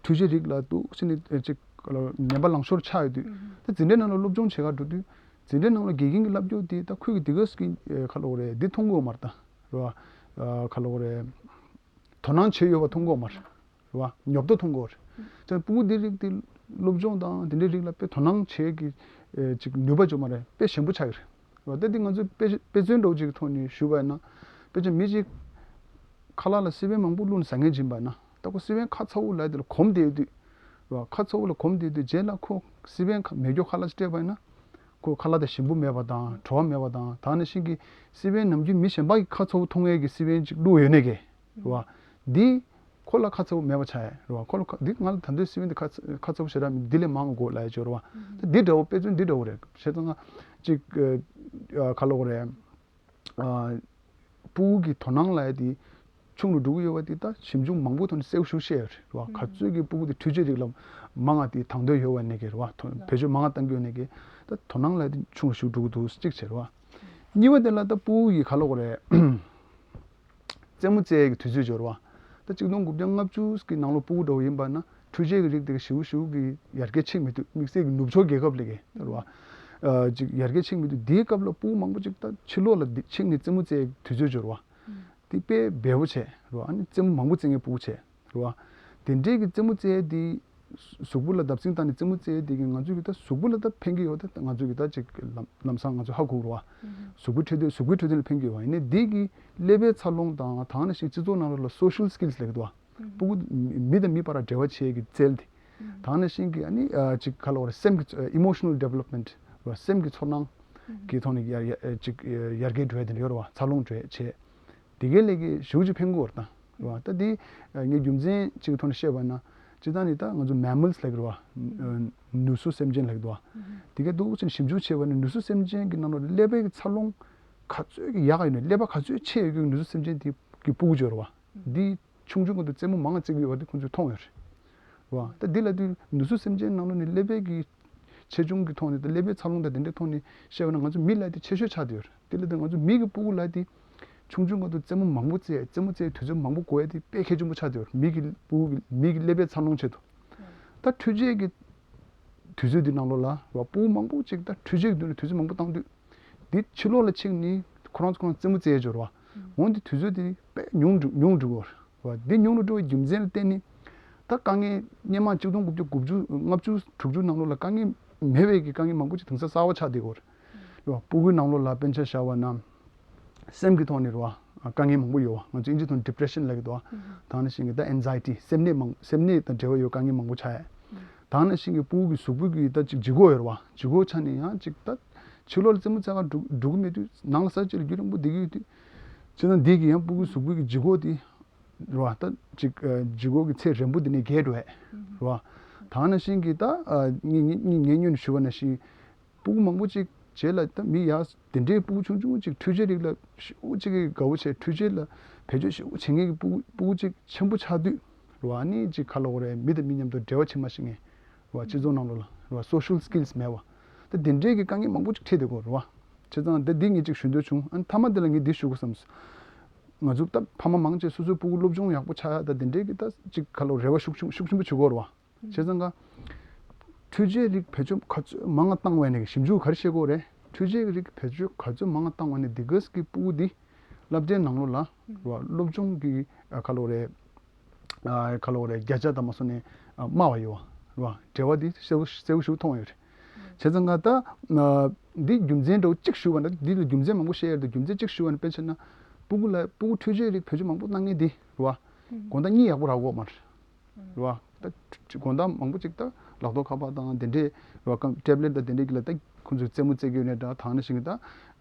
འཕྲུལ་ཆས་རིགས་ལ་འདུག་སེ་ནས་ཨ་ཅིག་ག་ལབ་ངན་པ་ལང་ཤོར་ཆགས་ཡོད་དུས། ད་འཛིན་གྲྭའི་ནང་ལ་སློབ་སྦྱོང་བྱེད་གར་འགྲོ་དུས། འཛིན་གྲྭའི་ནང་ལ་དགེ་རྒན་གྱིས་བསླབ་རྒྱུ་དེ་ད་ཁོས་ཀྱི་དེ་ག་ཟེ་གི་ཨ་ག་ལབ་དགོས་རེད། འདི་མཐོང་གི་ཡོད་མ་རེད་ད། རེད་བ། ཨ་ག་ལབ་དགོས་རེད། དོ་སྣང་བྱེད་ཡོད་པ་མཐོང་གི་ཡོད་མ་རེད། རེད་བ། ཉོབ་ཏོ་མཐོང་གི་ཡོད་རེད། ཙང་སྤུ་གུ་འདི་རིགས་དེ་སློབ་སྦྱོང་དང་དེ་འདྲའི་རིགས་ལ་དཔེ་དོ་སྣང་བྱེད་ཀྱི་ཨེ་ཅིག་ནུས་པ་ཅིག་ཡོད་མ་རེད། དཔེ་ཞན་པོ་ཆགས་ཀྱི་རེད། རེད་བ། ད་འདི་ང་ཚོས་དཔེ་དཔེ་མཚོན་འདྲ་བོ་ཅིག་གི་ཐོག་ནས་ཞུས་པ་ཡིན་ན། དཔེ་ཆ་མི་གཅིག་ཁ་ལག་ལ་སི་པན་མང་པོ་བླུགས་ནས་ཟ་མཁན་ཅིག་ཡིན་པ་ན། ད་ཁོ་སི་པན་ཁ་ཚ་བོ་ལབ་དེ་ལ་གོམས་བསྡད་ཡོད་དུས། རེད་བ། ཁ་ཚ་བོ་ལ་གོམས་བསྡད་དུས་རྗེས་ལ་ཁོ་སི་པན་ཁ་མེ་སྒྱོགས་ཁ་ལག་ཅིག་སྤྲད་པ་ཡིན་ན། ཁོ་ཁ་ལག་དེ་ཞིམ་པོ་མེད་པ་དང་བྲོ་བ་མེད་པ་དང་། ད་ག་ནང་བཞིན་གྱི་སི་པན་ནམ་རྒྱུན་མི་གཞན་པ་གི་ཁ་ཚ་བོ་མཐོང་ཡས་ཀྱི་སི་པན་ཅིག་བླུགས་ཡོད་ནས་གི། རེད་བ། འདི་ཁོ་ལ་ཁ་ཚ་བོ་མེད་པ་ཆགས་ཡས་རེད་བ། ཁོ་ལ་ཁ་འདི་ང་ལ་ད་དུང་སི་པན་འདི་ཁ་ཚ་ཁ་ཚ་བོ་ཞེ་དྲག་མི་འདི་ལས་མང་དགོས་ལབ་ཡས་ཅིག་ཡོད་རེད་བ། ད་འདི་འདྲ་བོ་དཔེ་མཚོན་འདི་འདྲ་བོ་རེད། བྱས་ཙང་ང་ཅིག་ཨ་ག་ལབ་དགོས་རེད། ཨ་སྤུ་གུ་གི་དོ་སྣང་ལབ་ཡས་དེ་ཆུང་རུ་འགྲོ་གི་ཡོད་པ་དེ་ད་ཞིབ་འཇུག་མང་པོ་ཐོག་ནས་གསལ་པོ་ཞེ་པོ་བཤད་ཡོད་རེད་བ། ག་ཚོད་ཀྱི་སྤུ་གུ་དེ་འཕྲུལ་ཆས་རིགས་ལ་མང་ང་དེ་དང་དོད་ཡོད་པ་ནས་གི་རེད་བ། ཐོ་བེད་སྤྱོད་མང་ང་བཏང་གི་ཡོད་ནས་གི། ད་དོ་སྣང་ལབ་ཡས་དེ་ཆུང་རུ་ཞེ་པོ་འགྲོ་གི་འདུག་གཅིག་བྱས་རེད་བ། གཉིས་པ་དེ་ལ་ད་སྤུ་གུ་ཡི་ག་ལབ་དགོས་རེད། རྩེད་མོ་རྩེ་ཡས་ཀྱི་དུས་ཚོད་ཅིག་ཡོད་རེད་བ། ད་གཅིག་སྟོང་དགུ་བརྒྱ་ལྔ་བཅུ་གི་ནང་ལོགས་སྤུ་གུ་འདྲ་བོ་ཡིན་པ་ན་འཕྲུལ་ཆས་ཀྱི་རིགས་དེ་ག་ཞེ་པོ་ཞེ་པོ་གི་ཡར་རྒྱས་ཕྱིན་མི་འདུག་དམིགས་བསལ་གྱི་ནུབ་ཕྱོགས་རྒྱལ་ཁབ་ལ་གི་རེད་བ། ཨ་ཅིག་ཡར་རྒྱས་ཕྱིན་མི་འདུག་དེའི་སྐབས་ལ་སྤུ་གུ་མང་པོ་ཅིག་ད་ཕྱི་ལོགས་ལ་འདི་ཕྱིན་ནས་རྩེད་མོ་རྩེ་ཡས་དུས་ཚོད་ཅིག་ཡོད་རེད་བ། དེ་དཔེ་འབེལ་པོ་བྱས་རེད་བ། ཨ་ནི་རྩེད་མོ་མང་པོ་རྩེ་མཁན་སྤུ་གུ་བྱས་རེད་བ། དེ་འདྲའི་གི་རྩེད་མོ་རྩེ་ཡས་དེ་གཟུགས་པོ་ལ་བརྡབ་གསིག་བཏང་ནས་རྩེད་མོ་རྩེ་ཡས་དེ་གི་ང་ཚོ་གི་ད་གཟུགས་པོ་ལ་ད་ཕན་གྱི་ཡོད། ད་ང་ཚོ་གི་ད་ཅིག་ལམ་ལམ་སང་ང་ཚོ་ཧ་གོ་གི་རེད་བ། གཟུགས་པོའི་འཕྲོད་བསྟེན་གཟུགས་པོའི་འཕྲོད་བསྟེན་ལ་ཕན་གྱི་ཡོད་བ། ཡིན་ནའི་འདི་གི་ཀླད་པའི་འཚར་ལོངས་དང་ད་ག་ནང་བཞིན་སྤྱི་ཚོགས་ནང་ལོགས་ལ་social skills ལབ་ཀྱི་འདུག་བ། སྤུ་གུ་མི་དང་མི་བར་འབྲེལ་བ་བྱེད་ཀྱི་རྩལ་དེ། ད་ག་ནང་བཞིན་གྱི་ཨ་ནི་ཨ་ཅིག་ག་ལབ་དགོས་རེད། སེམས་ཀྱི་ཚོ་emotional development རེད་བ། སེམས་ཀྱི་ཚོར་སྣང་གི་ཐོག་ནས་ཡར་ཡར་ཅིག་ཡར་རྒྱས་འགྲོ་ཡ་དེ་འདྲ་ཡོད་རེད་བ། འཚར་ལོངས་འགྲོ་ཡ་བྱས། དེ་གའི་ལས་ཀའི་ཞེ་པོ་ཅིག་ཕན་གྱི་ཡོད་རེད་ད། རེད་བ། ད་དེ་ངས་རྒྱུ་མཚན་གཅིག་གི་ཐོག་ནས་བཤད་པ་ན། སྤྱིར་བཏང་ནི་ད་ང་ཚོ་mammals ལབ་ཀྱི་རེད་བ། ནུ་གསོ་སེམས་ཅན་ལབ་ཀྱི་འདུག་བ། དེ་གའི་འདུག་ཅིག་ཞིབ་འཇུག་བྱས་པ་ནི་ནུ་གསོ་སེམས་ཅན་གྱི་ནང་ལོགས་ཀླད་པའི་འཚར་ལོངས་ག་ཚོད་ཀྱི་ཡག་ཡོད་ན། ཀླད་པ་ག་ཚོད་ཆེ་ཡོད་ཀྱི་ནུ་གསོ་སེམས་ཅན་དེ་གི་སྤུ་གུ་ཅིག་ཡོད་རེད་བ། འདི་ཆུང་ཆུང་སྒང་དུ་རྩེད་མོ་མང་ང་རྩེ་གི་ཡོད་པ་དེ་ཁོང་ཚོས་མཐོང་ཡོད་རེད་བ། ད་འདི་ལ་དུས་ནུ་གསོ་སེམས་ཅན་ནང་ལོགས་ནས་ཀླད་པའི་གི་ཆེ་ཆུང་གི་ཐོག་ནས་དང་ཀླད་པའི་འཚར་ལོངས་དང་དེ་འདྲའི་ཐོག་ནས་བཤད་པ་ན་ང་ཚོ་མི་ལ་དེ་ཆེ་ཤོས་ཆགས་བསྡད་ཡོད་རེད། དེ་ལ་དུས་ང་ཚོ་མི་གི་སྤུ་གུ་ལ་དེ་ཆུང་ཆུང་སྒང་དུ་རྩེད་མོ་མང་པོ་རྩེ་རྩེད་མོ་རྩེ་དུས་ཚོད་མང་པོ་འགོར་ཡ་དེ་དཔེ་གལ་ཆེན་པོ་ཆགས་བསྡད་ཡོད་རེད། མི་གི་སྤུ་གུ་གི་མི་གི་ཀླད་པའི་འཚར་ལོངས་ཆེད་དུ། ད་འཕྲུལ་ཆས་ཀྱི་དུས་ཚོད་འདི་ནང་ལོགས་ལ་རེད་བ། སྤུ་གུ་མང་པོ་ཅིག་ད་འཕྲུལ་ཆས་ཀྱི་མདུན་ལ་དུས་ཚོད་མང་པོ་བཏང་དུས། འདི་ཕྱི་ལོགས་ལ་ཕྱིན་ནས་ཁོ་རང་ཚོ་ཁོ་རང་རྩེད་མོ་རྩེ་ཡ་ཅིག་ཡོད་རེད་བ། འོ་འདི་དུས་ཚོད་དེ་དཔེ་ཉུང་འགྲོ་ཉུང་འགྲོ་གི་ཡོད་རེད་བ། འདི་ཉུང་རུ་འགྲོ་བའི་རྒྱུ་མཚན་ལ་བརྟེན་ནས། ད་དཀའ་ངལ་སྔོན་མ་གཅིག་སྟོང་དགུ་བརྒྱ་དགུ་བཅུ་ལྔ་བཅུ་དྲུག་ཅུ་ནང་ལོགས་ལ་དཀའ་ངལ་མེད་པའི་གི་དཀའ་ངལ་མང་པོ་ཅིག་དེང་སང་གསར་པ་ཆགས་བསྡད་ཡོད་རེད་བ། སྤུ་གུའི་ནང་ལོགས་ལ་དཔེར་ན་ཆ་བཞག་པ་ན། སེམས་ཀྱི་ཐོག་ནས་རེད་བ། དཀའ་ངལ་མང་པོ་ཡོད་བ། ང་ཚོ་ཨིན་ཇིའི་ཐོག་ནས་depression ལབ་ཀྱི་འདུག་བ། ད་ག་ནང་བཞིན་གྱི་ད་anxiety སེམས་ནད་མང་སེམས་ནད་དང་འབྲེལ་བ་ཡོད་དཀའ་ངལ་མང་པོ་ཆགས་ཡ། ད་ག་ནང་བཞིན་གྱི་སྤུ་གུ་གི་གཟུགས་པོ་གི་ད་ཅིག་ལྗིད་ཁོག་ཡོད་རེད་བ། ལྗིད་ཁོག་ཆགས་ནས་ཡང་ཅིག་ད་ཕྱི་ལོགས་ལ་རྩེད་མོ་རྩེ་གར་འགྲོ་འགྲོ་གི་མེད་དུས་ནང་ལ་ས་གཅིག་ལ་རྒྱུན་རིང་པོ་བསྡད་ཀྱི་ཡོད་དུས། བྱས་ཙང་འདི་གི་ཡང་སྤུ་གུའི་གཟུགས་པོའི་གི་ལྗིད་ཁོག་དེ་རེད་བ། ད་ཅིག་ལྗིད་ཁོག་གི་ཚད་རན་པོ་དེ་ནས་བརྒལ་འགྲོ་ཡ་རེད་བ། ད་ག་ནང་བཞིན་གྱི་ད་ངས་ངས་ངས་སྔོན་ནས་ཞུས་པ་ནང་བཞིན། སྤུ་གུ་མང་པོ་ཅིག་རྗེས་ལ་ད་མི་ཡག་དེ་འདྲའི་སྤུ་གུ་ཆུང་ཆུང་ཅིག་འཕྲུལ་ཆས་རིགས་ལ་ཞེ་པོ་ཅིག་གི་དགའ་བོ་བྱས། འཕྲུལ་ཆས་ལ་བེད་སྤྱོད་ཞེ་པོ་བྱེད་མཁན་གྱི་སྤུ་གུ་སྤུ་གུ་ཅིག་ཆེན་པོ་ཆགས་དུས་རེད་བ། ཨ་ནི་ཅིག་ག་ལབ་དགོས་རེད། མི་དང་མི་མཉམ་དུ་འབྲེལ་བ་བྱེད་མ་ཤེས་མཁན་རེད་བ། སྤྱི་ཚོགས་ནང་ལོགས་ལ་རེད་བ། social skills མེད་བ། ད་དེ་འདྲའི་གི་དཀའ་ངལ་མང་པོ་ཅིག་འཕྲད་བསྡད་ཀྱི་ཡོད་རེད་བ། བྱས་ཙང་ད་འདི་ངས་ཅིག་ཞུ་འདོད་བྱུང་། ཨ་ནི་མཐའ་མ་འདི་ལ་ངས་འདི་ཞུ་དགོས་བསམས་སོང་། ང་ཚོ་ད་ཕ་མ་མང་ཆེ་སོ་སོའི་སྤུ་གུ་སློབ་སྦྱོང་ཡག་པོ་ཆགས་ཡ་ད་དེ་འདྲའི་གི་ད་ཅིག་ཁ་ལོ་རེ་བ་ཤུགས་ཆུང་ཤུགས་ཆེན་པོ་བྱེད་ཀྱི་ཡོད་རེད་བ། བྱས་ཙང་ཀ་འཕྲུལ་ཆས་རིགས་བེད་སྤྱོད་ག་ཚོད་མང་ང་བཏང་བ་ནས་ཞིབ་འཇུག་ག་རེ་བཤད་ཀྱི་ཡོད་རེད། འཕྲུལ་ཆས་རིགས་བེད་སྤྱོད་ག་ཚོད་མང་ང་བཏང་བ་ནས་འདི་གས་ཀྱི་སྤུ་གུ་འདི་སློབ་གྲྭའི་ནང་ལོགས་ལ་རེད་བ། སློབ་སྦྱོང་གི་ཨ་ཁ་ལོ་རེད། ཨ་ཁ་ལོ་རེད་བརྒྱ་ཆ་དང་མ་སོང་ནས་ཨ་དམའ་བ་ཡོད་བ་རེད་བ། འབྲེལ་བ་འདི་གསལ་པོ་གསལ་པོ་ཞིག་མཐོང་ཡོད་རེད། བྱས་ཙང་ང་ད་ཨ་འདི་རྒྱུ་མཚན་འདྲ་བོ་གཅིག་ཞུ་བ་ན་འདི་ལ་རྒྱུ་མཚན་མང་པོ་བཤད་ཡ་རེད་དེ་རྒྱུ་མཚན་གཅིག་ཞུ་བ་ན་དཔེ་བྱས་ན་སྤུ་གུ་ལ་སྤུ་གུ་འཕྲུལ་ཆས་རིགས་བེད་སྤྱོད་མང་པོ་གནང་མཁན་འདི་རེད་བ། དགོང་དག་གཉིད་ཡག་པོ་རག་གི་ཡོད་མ་རེད། རེད་བ། ད་དགོང་དག་མང་པོ་ཅིག་ད་ལག་ཐོག་ཁ་པར་དང་དེ་འདྲས་རེད་བ། ཀམ་ཊེབ་ལེཊ་དང་དེ་འདྲས་ཀྱི་ལ་ད་ཁོང་ཚོས་རྩེད་མོ་རྩེ་གི་ཡོད་ནའི་འདྲ་ད་ནང་བཞིན་གྱི་ད་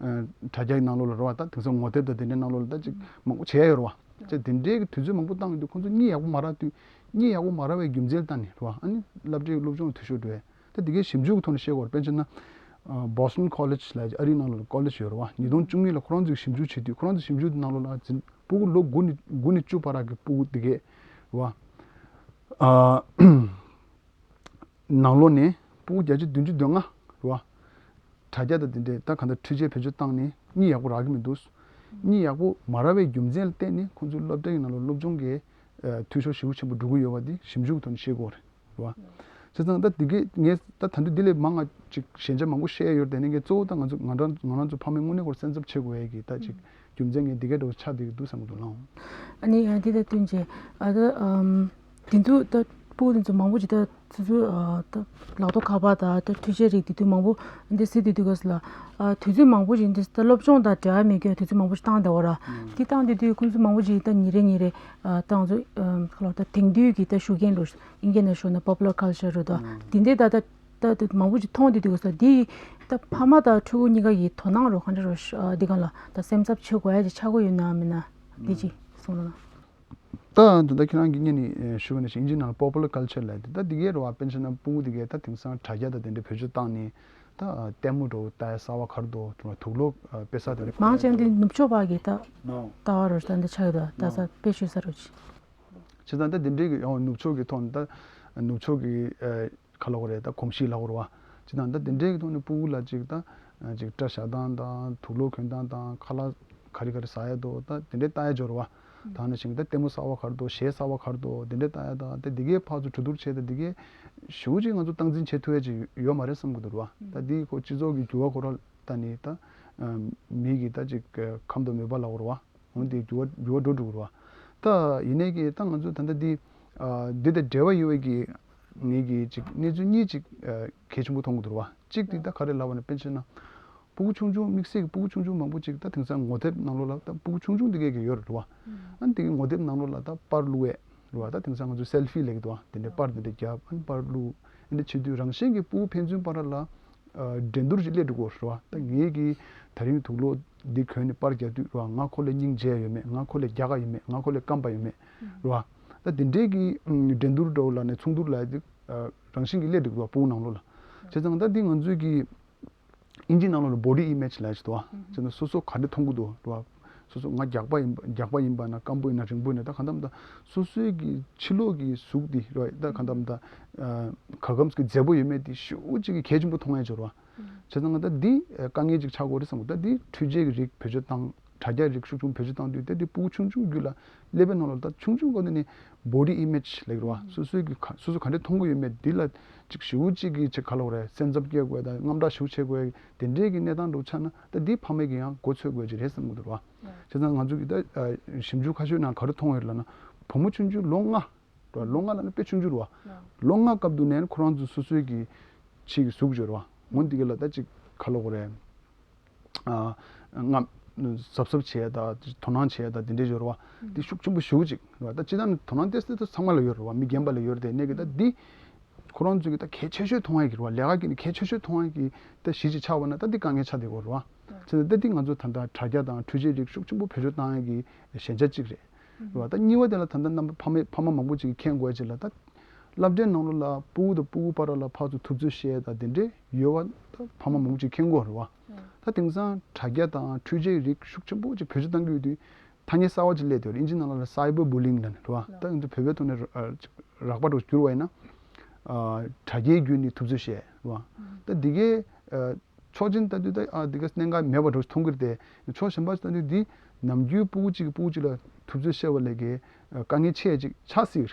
དྲ་རྒྱའི་ནང་ལོགས་ལ་རེད་བ། ད་དེང་སང་ངོ་དེབ་དང་དེ་འདྲའི་ནང་ལོགས་ལ་ད་ཅིག་མང་པོ་བྱས་ཡོད་རེད་བ། ཅེས་དེ་འདྲའི་གི་དུས་ཚོད་མང་པོ་བཏང་ཡོད་དུས་ཁོང་ཚོ་གཉིད་ཡག་པོ་མ་རག་དུས་གཉིད་ཡག་པོ་མ་རག་པའི་རྒྱུ་མཚན་ལ་བལྟས་ནས་རེད་བ། ཨ་ནི་སློབ་གྲྭའི་སློབ་སྦྱོང་འཐུས་ཤོར་འགྲོ་བས། ད་དེ་གའི་ཞིབ་འཇུག་གི་ཐོག་ནས་བཤད་དགོས་རེད། དཔེར་བྱས་ན་Boston College ལབ་ཀྱི་ཨ་རིའི་ནང་ལོགས་ལ་ཀོ་ལེཇ་ཡོད་རེད་བ། ཉིས་སྟོང་བཅུ་གཉིས་ལ་ཁོ་རང་ཚོས་ཞིབ་འཇུག་བྱེད་དུས་ཁོ་རང་ཚོས་ཞིབ་འཇུག་དེ་ནང་ལོགས་ལ་འཛིན་སྤུ་གུ་ལོ་དགུ་ནས་དགུ་ནས་བཅུ་བར་གྱི་སྤུ་གུ་དེ་གའི་རེད་བ། ཨ་ནང་ལོགས་ནས་སྤུ་གུ་བརྒྱ་ཆ་བདུན་ཅུ་དོན་ལྔ་རེད་བ། དྲ་རྒྱ་དང་དེ་འདྲའི་ད་ག་འདྲ་འཕྲུལ་ཆས་བེད་སྤྱོད་བཏང་ནས་གཉིད་ཡག་པོ་རག་གི་མི་འདུག་གཉིད་ཡག་པོ་མ་རག་པའི་རྒྱུ་མཚན་ལ་བརྟེན་ནས་ཁོང་ཚོའི་སློབ་གྲྭའི་ནང་ལ་སློབ་སྦྱོང་གི་ཨ་འཐུས་ཤོར་ཞེ་པོ་ཆེན་པོ་འགྲོ་གི་ཡོད་པ་འདི་ཞིབ་འཇུག་གི་ཐོག་ནས་ཤེས་དགོས་རེད་བ། བྱས་ཙང་ད་འདི་གས་ངས་ད་ད་འདི་འདི་ལས་མང་ང་ཅིག་ཞན་ཆ་མང་པོ་བཤད་ཡ་ཡོད་དེ་ནས་ངས་གཙོ་བོ་ད་ང་ཚོ་ང་རང་ང་རང་ཚོ་ཕ་མའི་དངོས་གནས་ཁོར་སེམས་འཚབ་བྱེད་དགོས་ཡ་གི་ད་ཅིག་རྒྱུ་མཚན་ངས་འདི་གས་འདྲ་བོ་ཆགས་བསྡད་ཀྱི་འདུག་བསམ་གྱི་འདུག་ལགས། ཨ་ནི་ཨ་འདི་དང་བསྟུན་བྱས་ཨ་ད་ཨམ་དེ་ཚོ་ད་སྤུ་གུ་དེ་ཚོ་མང་པོ་ཅིག་ད་སོ་སོའི་ཨ་ད་ལག་ཐོག་ཁ་པར་དང་ད་འཕྲུལ་ཆས་རིགས་དེ་དུས་མང་པོ་འདི་སྲིད་དུས་དུས་སྐབས་སུ་ལ་ཨ་དུས་ཚོད་མང་པོ་ཅིག་འདི་ད་སློབ་སྦྱོང་དང་འབྲེལ་བ་མེད་མཁན་དུས་ཚོད་མང་པོ་ཞིག་བཏང་བསྡད་པ་ར། དེ་བཏང་དུས་དུས་ཁོང་ཚོ་མང་པོ་ཅིག་ད་ཉིན་རེ་ཉིན་རེ་ཨ་ད་ང་ཚོ་ཨམ་ཁ་ལོ་ད་དེང་དུས་ཀྱི་ད་ཤུགས་རྐྱེན་འགྲོ་ཨིན་སྐད་ནང་ཞུ་ན་པོ་པུ་ལར་ཁལ་ཆར་རུ་ད་དེ་འདྲའི་ད་ད་ད་ད་མང་པོ་ཅིག་མཐོང་དུས་དུས་སྐབས་སུ་འདི་ད་ཕ་མ་དང་ཕྲུ་གུ་གཉིས་ཀ་ཡི་དོ་སྣང་རོ་ག་འདྲ་རོ་ཨ་འདི་ག་ལ་ད་སེམས་འཚབ་བྱེད་དགོས་ཡ་ཅིག་ཆགས་ཀྱི་ཡོད་ན་མིན་ན་འདི་ཅིག་གསུངས་ན། ད་འདི་ད་ཁྱེད་རང་གིས་སྔོན་ནས་ཞུས་པ་ནང་བཞིན་ཨིན་ཇིའི་ནང་ལ་པོ་པུ་ལར་ཁལ་ཆར་ལབ་དེ་ད་འདི་གའི་རེད་བ། དཔེར་ན་ཆ་བཞག་ན་སྤུ་གུ་འདི་གའི་ད་དེང་སང་དྲ་རྒྱ་དང་དེ་འདྲའི་བེད་སྤྱོད་བཏང་ནས་ད་ལྟད་མོ་འདྲ་བོ་ལྟ་ཡ་གསར་བ་ག་རེ་འདུག་དུ་དུག་ལོག་དཔེ་ས་དེ་འདྲ་མང་ཆེ་འདི་ནུབ་ཕྱོགས་པ་གི་ད་ལྟ་བ་རོ་ད་འདི་ཆགས་ཡོད་ད་ད་ས་དཔེ་ཤོད་ས་རོ་ཅི། བྱས་ཙང་ད་དེ་འདྲའི་གི་ཡང་ནུབ་ཕྱོགས་ཀྱི་ཐོག་ནས་ད་ནུབ་ཕྱོགས་ཀྱི་ཨ་ག་ལབ་དགོས་རེད། ད་གོམས་གཤིས་ལབ་དགོས་རེད་བ། ཅི་དང་ད་དེ་འདྲའི་གི་ཐོག་ནས་སྤུ་གུ་ལ་ཅིག་ད་ཅིག་སྐྲ་བཞར་སྟངས་དང་དུག་ལོག་གྱོན་སྟངས་དང་ཁ་ལག་ག་རེ་ག་རེ་ཟ་ཡ་འདུག་ད་དེ་འདྲའི་ལྟ་ཡ་འབྱོར་བ། ད་ནང་བཞིན་ད་ལྟད་མོ་གསར་བ་ག་རེ་འདུག་གཞས་གསར་བ་ག་རེ་འདུག་དེ་འདྲའི་ལྟ་ཡ་ད་ད་དེ་གའི་ཕར་ཚུར་གྲོས་བསྡུར་བྱས་ད་དེ་གའི་ཞེ་པོ་ཅིག་ང་ཚོ་སྟངས་འཛིན་བྱེད་ཐུབ་ཡ་ཅིག་ཡོད་མ་རེད་བསམ་གི་འདུག་ར་བ། ད་འདི་ཁོ་སྤྱི་ཚོགས་ཀྱི་འགྱུར་བ་ཁོ་ར་ད་ནི་ད་མི་གི་ད་ཅིག་ཁམས་དང་མོས་པ་ལབ་དགོས་རེད་བ། འོན་ཏེ་འགྱུར་བ་འགྱུར་བ་འགྲོ་འགྲོ་གི་རེད་བ། ད་ཡིན་ནའི་གི་ད་ང་ཚོ་ད་ལྟ་འདི་ཨ་འདི་དང་འབྲེལ་བ་ཡོད་པའི་གི་ངེད་ཀྱི་ཅིག་གནས་ཚུལ་གཉིས་ཅིག་ཨ་གལ་ཆེན་པོ་མཐོང་གི་འདུག་རེད་བ། གཅིག་དེ་ད་ག་རེ་ལབ་པ་ན་དཔེར་ན་ཆ་བཞག་ན་སྤུ་གུ་ཆུང་ཆུང་དམིགས་བསལ་གྱི་སྤུ་གུ་ཆུང་ཆུང་མང་པོ་ཅིག་ད་དེང་སང་ངོ་དེབ་ནང་ལོགས་ལ་ད་སྤུ་གུ་ཆུང་ཆུང་འདི་གས་ཀྱི་ཡོད་རེད་བ། ཨ་ནི་དེ་གི་ངོ་དེབ་ནང་ལོགས་ལ་ད་པར་བླུགས་ཡས་རེད་བ། ད་དེང་སང་ང་ཚོ་སེལ་ཕི་ལབ་ཀྱི་འདུག་བ། དེ་འདྲའི་པར་དེ་འདྲ་རྒྱབ་ཨ་ནི་པར་བླུགས་ཨ་ནི་བྱེད་དུས་རང་བཞིན་གྱི་སྤུ་གུ་ཕན་ཚུན་བར་ལ་ཨ་འགྲན་བསྡུར་ཅིག་སླེབས་འགྲོ་གི་རེད་བ། ད་ངེད་ཀྱིས་ད་རིང་དུག་ལོག་འདི་གྱོན་ནས་པར་རྒྱག་དུས་རེད་བ། ང་ཁོ་ལས་སྙིང་རྗེ་ཡ་ཡོད་མེད། ང་ཁོ་ལས་རྒྱགས་ཡ་ཡོད་མེད། ང་ཁོ་ལས་སྐམ་པ་ཡོད་མེད་རེད་བ། ད་དེ་འདྲའི་གི་ཨ་འགྲན་བསྡུར་འདྲ་བོ་ལབ་ནས་ཚོགས་འདུ་ལབ་ཡ་དེ་ཨ་རང་བཞིན་གྱིས་སླེབས་འགྲོ་གི་རེད་བ། སྤུ་གུ་ནང་ལོགས་ལ། བྱས་ཙང་ད་འདི་ང་ཚོས་ཀྱི་ཨིན་ཇིའི་ནང་ལོགས་ལ་བོ་ཌི་ཨི་མེཇ་ལབ་ཡ་ཅིག་འདུག་བ། བྱས་ཙང་སོ་སོ་ག་འདྲ་མཐོང་གི་འདུག་རེད་བ། སོ་སོ་ང་རྒྱགས་པ་ཡིན་པ་རྒྱགས་པ་ཡིན་པ་ན་སྐམ་པོ་ཡིན་ན་རིང་པོ་ཡིན་ན་ད་གང་ལྟར་མ་ད་སོ་སོའི་གི་ཕྱི་ལོགས་ཀྱི་གཟུགས་འདི་རེད་བ། ད་གང་ལྟར་མ་ད་ཨ་ག་གམ་གི་མཛེས་པོ་ཡོད་མེད་འདི་ཞེ་པོ་ཅིག་གི་གལ་ཆེན་པོ་མཐོང་ཡ་ཅིག་རེད་བ། བྱས་ཙང་ང་ད་འདི་དཀའ་ངལ་ཅིག་ཆགས་ཀྱི་ཡོད་རེད་བསམ་གི། ད་འདི་འཕྲུལ་ཆས་ཀྱི་རིགས་བེད་སྤྱོད་བཏང་དྲ་རྒྱ་རིགས་ཤུགས་ཆུང་བེད་སྤྱོད་བཏང་དུས་ད་འདི་སྤུ་གུ་ཆུང་ཆུང་རྒྱུད་ལ་ཀླད་པའི་ནང་ལ་ད་ཆུང་ཆུང་སྒང་ནས་ནི་བོ་ཌི་ཨི་མེཇ་ལབ་ཀྱི་རེད་བ། སོ་སོའི་གི་ག་སོ་སོ་ག་འདྲ་མཐོང་གི་ཡོད་མེད་འདི་ལ་ཅིག་ཞེ་པོ་ཅིག་གི་ཅིག་ག་ལབ་དགོས་རེད། སེམས་འཚབ་སྐྱེ་དགོས་དང་དངངས་སྐྲག་ཞེ་པོ་བྱེད་དགོས་དེ་འདྲའི་གི་གནས་སྟངས་འདྲ་བོ་ཆགས་ན་ད་འདི་ཕ་མས་གི་ཡང་མགོ་ཚོད་དགོས་ཅིག་རེད་བསམ་གི་འདུག་རེད་བ། བྱས་ཙང་ང་ཚོ་གི་ད་ཞིབ་འཇུག་ཁ་ཤས་ནང་ག་རེ་མཐོང་ཡོད་ལབ་ན་བུ་མོ་ཆུང་ཆུང་ལོ་ལྔ་རེད་བ། ལོ་ལྔ་ལབ་ན་དཔེ་ཆུང་ཆུང་རེད་བ། ལོ་ལྔ་སྐབས་དུས་ནས་ཁོ་རང་ཚོ་སོ་སོའི་གི་ཕྱི་གི་གཟུགས་སྦྱོར་བ་ངོ་འདི་ག་ལ་ད་ཅིག་ག་ལབ་དགོས་རེད། ཨ་ང་གཟབ་གཟབ་བྱས་ད་དོ་སྣང་བྱས་ད་དེ་འདྲའི་སྦྱོར་བ་འདི་ཤུགས་ཆེན་པོ་ཞེ་པོ་ཅིག་རེད་བ། ད་སྤྱིར་བཏང་ནི་དོ་སྣང་ཏོག་ཙམ་ཏོག་ཙམ་ཚང་མ་ལ་ཡོད་རེད་བ། མི་རྒན་པ་ལ་ཡོད་རེད་དེ་ནས་གི་ད་འདི་ཁོ་རང་ཚོས་གི་ད་གལ་ཆེ་ཤོས་མཐོང་ཡ་གི་རེད་བ། ལས་ཀ་གི་ནི་གལ་ཆེ་ཤོས་མཐོང་ཡ་གི་ད་གཞི་ཅིག་ཆགས་པ་ན་ད་འདི་དཀའ་ངལ་ཆགས་བསྡད་ཡོད་རེད་བ། བྱས་ཙང་ད་འདི་ང་ཚོ་ད་ལྟ་དྲ་རྒྱ་དང་འཕྲུལ་ཆས་རིགས་ཤུགས་ཆེན་པོ་བེད་སྤྱོད་བཏང་ཡ་གི་ཞན་ཆ་གཅིག་རེད། རེད་བ། ད་གཉིས་པ་དེ་ལ་ད་ལྟ་རྣམ་པ་ཕ་མ་ཕ་མ་མང་པོ་ཅིག་གིས་མཁྱེན་དགོས་ཅིག་ལ་ད་སློབ་གྲྭའི་ནང་ལོགས་ལ་སྤུ་གུ་དང་སྤུ་གུ་བར་ལ་ཕར་ཚུར་ཐུབ་ཚོད་བཤད་ད་དེ་འདྲས་ཡོད་བ། ད་ཕ་མ་མང་པོ་ཅིག་མཁྱེན་གྱི་ཡོད་རེད་བ། ད་དེང་སང་དྲ་རྒྱ་དང་འཕྲུལ་ཆས་རིགས་ཤུགས་ཆེན་པོ་ཅིག་བེད་སྤྱོད་གཏང་གི་ཡོད་དུས་ཐ་སྙད་གསར་བ་ཅིག་སླེབས་བསྡད་ཡོད་རེད། ཨིན་ཇི་ནང་ལོགས་ལ་སའི་བར་བུ་ལིང་ལབ་ནས་རེད་བ། ད་ང་ཚོ་བོད་པའི་ཐོག་ནས་རགས་པ་འདྲ་བོ་བསྒྱུར་བ་ཡིན་ན་དྲ་རྒྱའི་བརྒྱུད་ནས་ཐུབ་ཚོད་བཤད་རེད་བ། ད་འདི་གའི་ཕྱོགས་གཅིག་ནས་ལྟ་དུས་ད་ཨ་འདི་ག་གནད་འགག་མེད་པ་འདྲ་བོ་མཐོང་གི་རེད་དེ། ཕྱོགས་གཞན་པ་ཞིག་ལྟ་དུས་འདི་ ནམ་རྒྱུན་སྤུ་གུ་གཅིག་གིས་སྤུ་གུ་གཅིག་ལ་ཐུབ་ཚོད་བཤད་པ་ལས་ཀའི་དཀའ་ངལ་ཆེ་ཅིག་ཆགས་སྲིད་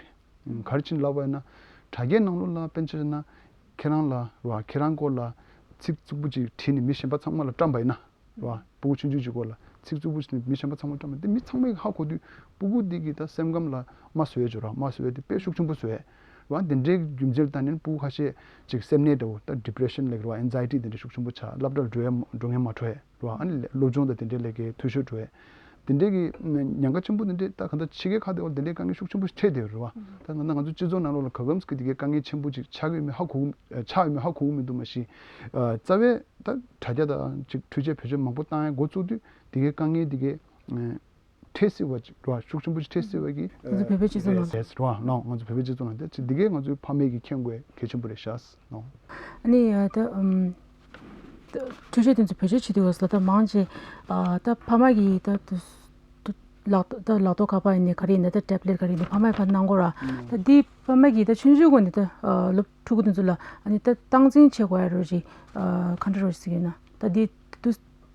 རེད། ག་རེ་བྱས་ནས་ལབ་པ་ཡིན་ན། དྲ་རྒྱའི་ནང་ལོགས་ལ་དཔེར་ན་ཆ་བཞག་ན་ཁྱེད་རང་ལ་རེད་བ། ཁྱེད་རང་སྐོར་ལ་ཚིག་རྩུབ་པོ་ཅིག་བྲིས་ནས་མི་གཞན་པ་ཚང་མ་ལ་བཀྲམ་པ་ཡིན་ན། རེད་བ། སྤུ་གུ་ཆུང་ཆུང་ཅིག་སྐོར་ལ་ཚིག་རྩུབ་པོ་ཞིག་མི་གཞན་པ་ཚང་མ་བཀྲམ་པ་དེ་མི་ཚང་མས་ཧ་གོ་དུས་སྤུ་གུ་འདི་གི་ད་སེམས་ཁམས་ལ་རྨ་བཟོ་ཡས་ཅིག་རེད་བ། རྨ་བཟོ་ཡས་དེ་དཔེ་ཤུགས་ཆེན་པོ་བཟོ་ཡས་རེད་བ། དེ་འདྲའི་རྒྱུ་མཚན་ལ་བརྟེན་ནས་སྤུ་གུ་ཁ་ཤས་ཅིག་སེམས་ནད་འདྲ་བོ་ད་depression ལབ་ཀྱི་རེད་བ། anxiety དེ་འདྲ་ཤུགས་ཆེན་པོ་ཆགས། སློབ་གྲྭར་འགྲོ་ཡས་འགྲོ་མཁན་མ་འགྲོ་ཡས་རེད་བ། ཨ་ནི་སློབ་སྦྱོང་དང་དེ་འདྲའི་ལས་ཀའི་འཐུས་ཤོར་འགྲོ་ཡས། དེ་འདྲའི་གི་ཉེན་ཁ་ཆེན་པོ་དེ་འདྲའི་ད་གང་ལྟར་ཕྱི་རྒྱལ་ཁག་དེ་བ་དེ་འདྲའི་དཀའ་ངལ་ཤུགས་ཆེན་པོ་ཞིག་འཕྲད་བསྡད་ཡོད་རེད་བ། ད་ང་ང་ཚོ་སྤྱི་ཚོགས་ནང་ལོགས་ལ་ག་གམ་ཟིག་གི་དེ་གའི་དཀའ་ངལ་ཆེན་པོ་ཅིག་ཆགས་ཡོད་མེད་ཧ་གོ་ཆགས་ཡོད་མེད་ཧ་གོ་གི་མི་འདུག་མ་གཞི། རྩ་བའི་ད་དྲ་རྒྱ་དང་ཅིག་འཕྲུལ་ཆས་བེད་སྤྱོད་མང་པོ་བཏང་ཡས་འགོ་བཙུགས་དུས་དེ་གའི་དཀའ་ངལ་དེ་གའི་འཕྲད་སྲིད་པ་ཅིག་རེད་བ། ཤུགས་ཆེན་པོ་ཅིག་འཕྲད་སྲིད་པ་གི་ང་ཚོ་བོད་པའི་སྤྱི་ཚོགས་ནང་ལ་རེད་བ། ལགས། ང་ཚོ་བོད་པའི་སྤྱི་ཚོགས་ནང་དེ་ཅིག་དེ་གའི་ང་ཚོའི་ཕ་མས་ཀྱི་མཁྱེན་དགོས་གལ་ཆེན་པོ་རེད་ཤག་ལགས། ཨ་ནི་ད་ཨམ། འཕྲུལ་ཆས་དེ་ཚོ་བེད་སྤྱོད་བྱེད་དུས་སྐབས་སུ་ད་མང་ཆེ་ཨ་ད་ཕ་མ་གིས་ད་དུ་དུ་ལག་ད་ལག་ཐོག་ཁ་པར་ཡིན་ནའི་ག་རེ་ཡིན་ནའི་ད་ཊེབ་ལེཊ་ག་རེ་ཡིན་ནའི་ཕ་མ་གིས་ཕར་གནང་དགོས་ར། ད་འདི་ཕ་མ་གིས་ད་ཆུང་ཆུང་སྒང་ནས་ད་ཨ་སློབ་ཕྲུ་གུ་དེ་ཚོ་ལ་ཨ་ནི་ད་སྟངས་འཛིན་བྱེད་དགོས་ཡ་རོ་ཅིག་ཨ་ག་འདྲ་རོ་ཅིག་ཟེར་གྱི་ཡོད་ན། ད་འདི་དུ་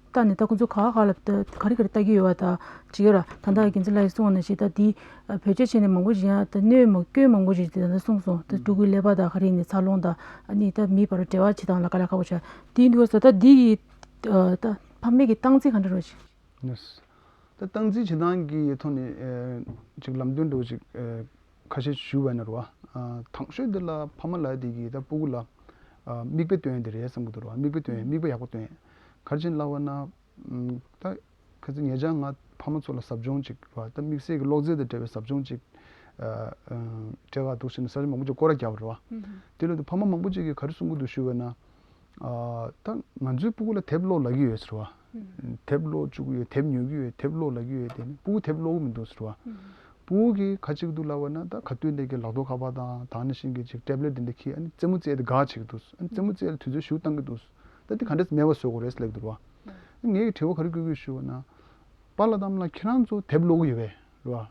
ལྟ་ནས་ད་ཁོང་ཚོ་ག་ག་ལ་ད་ག་རེ་ག་རེ་ལྟ་གི་ཡོད་བ་ད་ཅིག་ཡོད་ར། ད་ལྟ་རྒན་ཚེ་ལགས་ཀྱིས་གསུངས་པ་ནང་བཞིན་ད་འདི་བེད་སྤྱོད་བྱས་ནས་མང་པོ་ཞིག་ཡང་ད་གནོད་མ་སྐྱོན་མང་པོ་ཞིག་དེ་ད་གསུངས་སོང་། ད་ཕྲུ་གུའི་ཀླད་པ་དང་ག་རེ་ཡིན་ནའི་འཚར་ལོངས་དང་ཨ་ནི་ད་མིའི་བར་འབྲེལ་བ་བྱེད་སྟངས་ལ་དཀའ་ལས་ཁག་པོ་ཆགས། དེ་ཡིན་དུས་སྐབས་སུ་ད་འདི་གི་ད་ཕ་མའི་གི་སྟངས་འཛིན་ག་འདྲ་རོ་ཞིག་ད་སྟངས་འཛིན་བྱེད་སྟངས་ཀྱི་ཐོག་ནས་ཨེ་ཅིག་ལམ་སྟོན་འདྲ་བོ་ཅིག་ཨེ་ཁ་ཤས་ཞུས་པ་ཡིན་ན་རེད་བ། ཨ་དང་ཤོས་འདི་ལ་ཕ་མ་ལབ་ཡ་དེ་གིས་ད་སྤུ་གུ་ལ་ཨ་མིག་དཔེ་སྟོན་ཡ་དེ་རེད་བསམ་གྱི་འདུག་རེད་བ། མིག་དཔེ་སྟོན་ཡ་མིག་དཔེ་ཡག་པོ་སྟོན་ཡ། ག་རེ་བྱས་ནས་ལབ་པ་ན་ཨམ་ད་ཁ་སང་ཉེ་ཆར་ང་ཕ་མ་ཚོ་ལ་ཟབ་སྦྱོང་ཅིག་རེད་བ། ད་དམིགས་བསལ་གྱི་གློག་རྫས་དང་འབྲེལ་བའི་ཟབ་སྦྱོང་ཅིག་ཨ་ཨ་སྤྲད་ག་འདུག་ཟེར་ནས་ས་ཆ་མང་པོ་ཅིག་སྐོར་ར་བརྒྱབ་པ་རེད་བ། དེ་ལ་དུ་ཕ་མ་མང་པོ་ཅིག་གིས་ག་རེ་གསུང་གི་འདུག་ཞུས་པ་ན། ཨ་ད་ང་ཚོའི་སྤུ་གུ་ལ་དེབ་ཀློག་ལབ་ཀྱི་ཡོད་ཟེར་བ། དེབ་ཀློག་བཅུག་གི་ཡོད། དེབ་ཉོ་གི་ཡོད། དེབ་ཀློག་ལབ་ཀྱི་ཡོད། དེ་ནི་སྤུ་གུ་དེབ་ཀློག་གི་མི་འདུག་ཟེར་བ། སྤུ་གུ་གིས་ག་བྱེད་ཀྱི་འདུག་ལབ་པ་ན་ད་ག་དུས་ནས་ཀྱི་ལག་ཐོག་ཁ་པར་དང་དེ་ནང་བཞིན་གྱི་ཅིག་ཊེབ་ལེཊ་དེ་འདྲ་ཁྱེར་ཨ་ནི་རྩེད་མོ་རྩེ་ཡ་དེ་དགའ་བྱེད་ཀྱི་འདུག་ཨ་ནི་རྩེད་མོ་རྩེ་ཡ་ལ་དུས་ཚོད་ཞེ་པོ་བཏང་གི་འདུག་ད་དེ་ག་འདྲས་མེད་པ་བཟོ་དགོས་རེད་ལབ་ཀྱི་འདུག་རེད་བ། ངས་ཀྱི་དྲི་བ་ག་རེ་བཀོད་ཀྱི་ཞུ་བ་ན། པཱ་ལགས་དམ་ལགས་ཁྱེད་རང་ཚོ་དེབ་ཀློག་གི་ཡོད་པས་རེད་བ།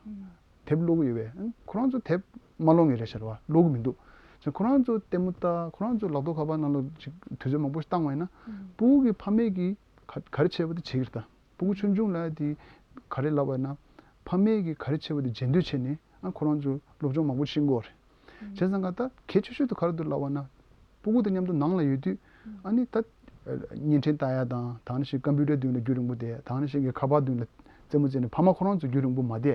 དེབ་ཀློག་གི་ཡོད་པས། ཨ་ཁོ་རང་ཚོ་དེབ་མ་ཀློག་མཁན་རེད་ཤག་རེད་བ། ཀློག་གི་མི་འདུག་ཅེས་ཁོ་རང་ཚོ་ལྟད་མོ་ལྟ། ཁོ་རང་ཚོ་ལག་ཐོག་ཁ་པར་ནང་ལ་ཅིག་དུས་ཚོད་མང་པོ་ཞིག་བཏང་བ་ཡིན་ན། སྤུ་གུ་གི་ཕ་མས་ཀྱིས་ག་ག་རེ་བྱས་པ་དེ་བྱེད་ཀྱི་རེད་ད། སྤུ་གུ་ཆུང་ཆུང་ལ་དེ་ག་རེ་ལབ་པ་ཡིན་ན། ཕ་མས་ཀྱིས་ག་རེ་བྱས་པ་དེ་འཇལ་འདོད་བྱས་ནས་ཨ་ཁོ་རང་ཚོ་སློབ་སྦྱོང་མང་པོ་ཤེས་ཀྱི་ཡོད་རེད། བྱས་ཙང་ཀ་ད་གལ་ཆེ་ཤོས་དེ་ག་རེ་འདུག་ལབ་པ་ན། སྤུ་གུ་དང་མཉམ་དུ་ནང་ལ་ཡོད་དུས་ཨ་ནི་ད་བརྙན་འཕྲིན་ལྟ་ཡ་དང་དེ་ནང་བཞིན་ཀམ་པུ་ཊར་མདུན་ལ་རྒྱུན་རིང་པོ་བསྡད། དེ་ནང་བཞིན་གྱི་ཁ་པར་མདུན་ལ་རྩེད་མོ་རྩེ་ནས་ཕ་མ་ཁོ་རང་ཚོ་རྒྱུན་རིང་པོ་མ་བསྡད།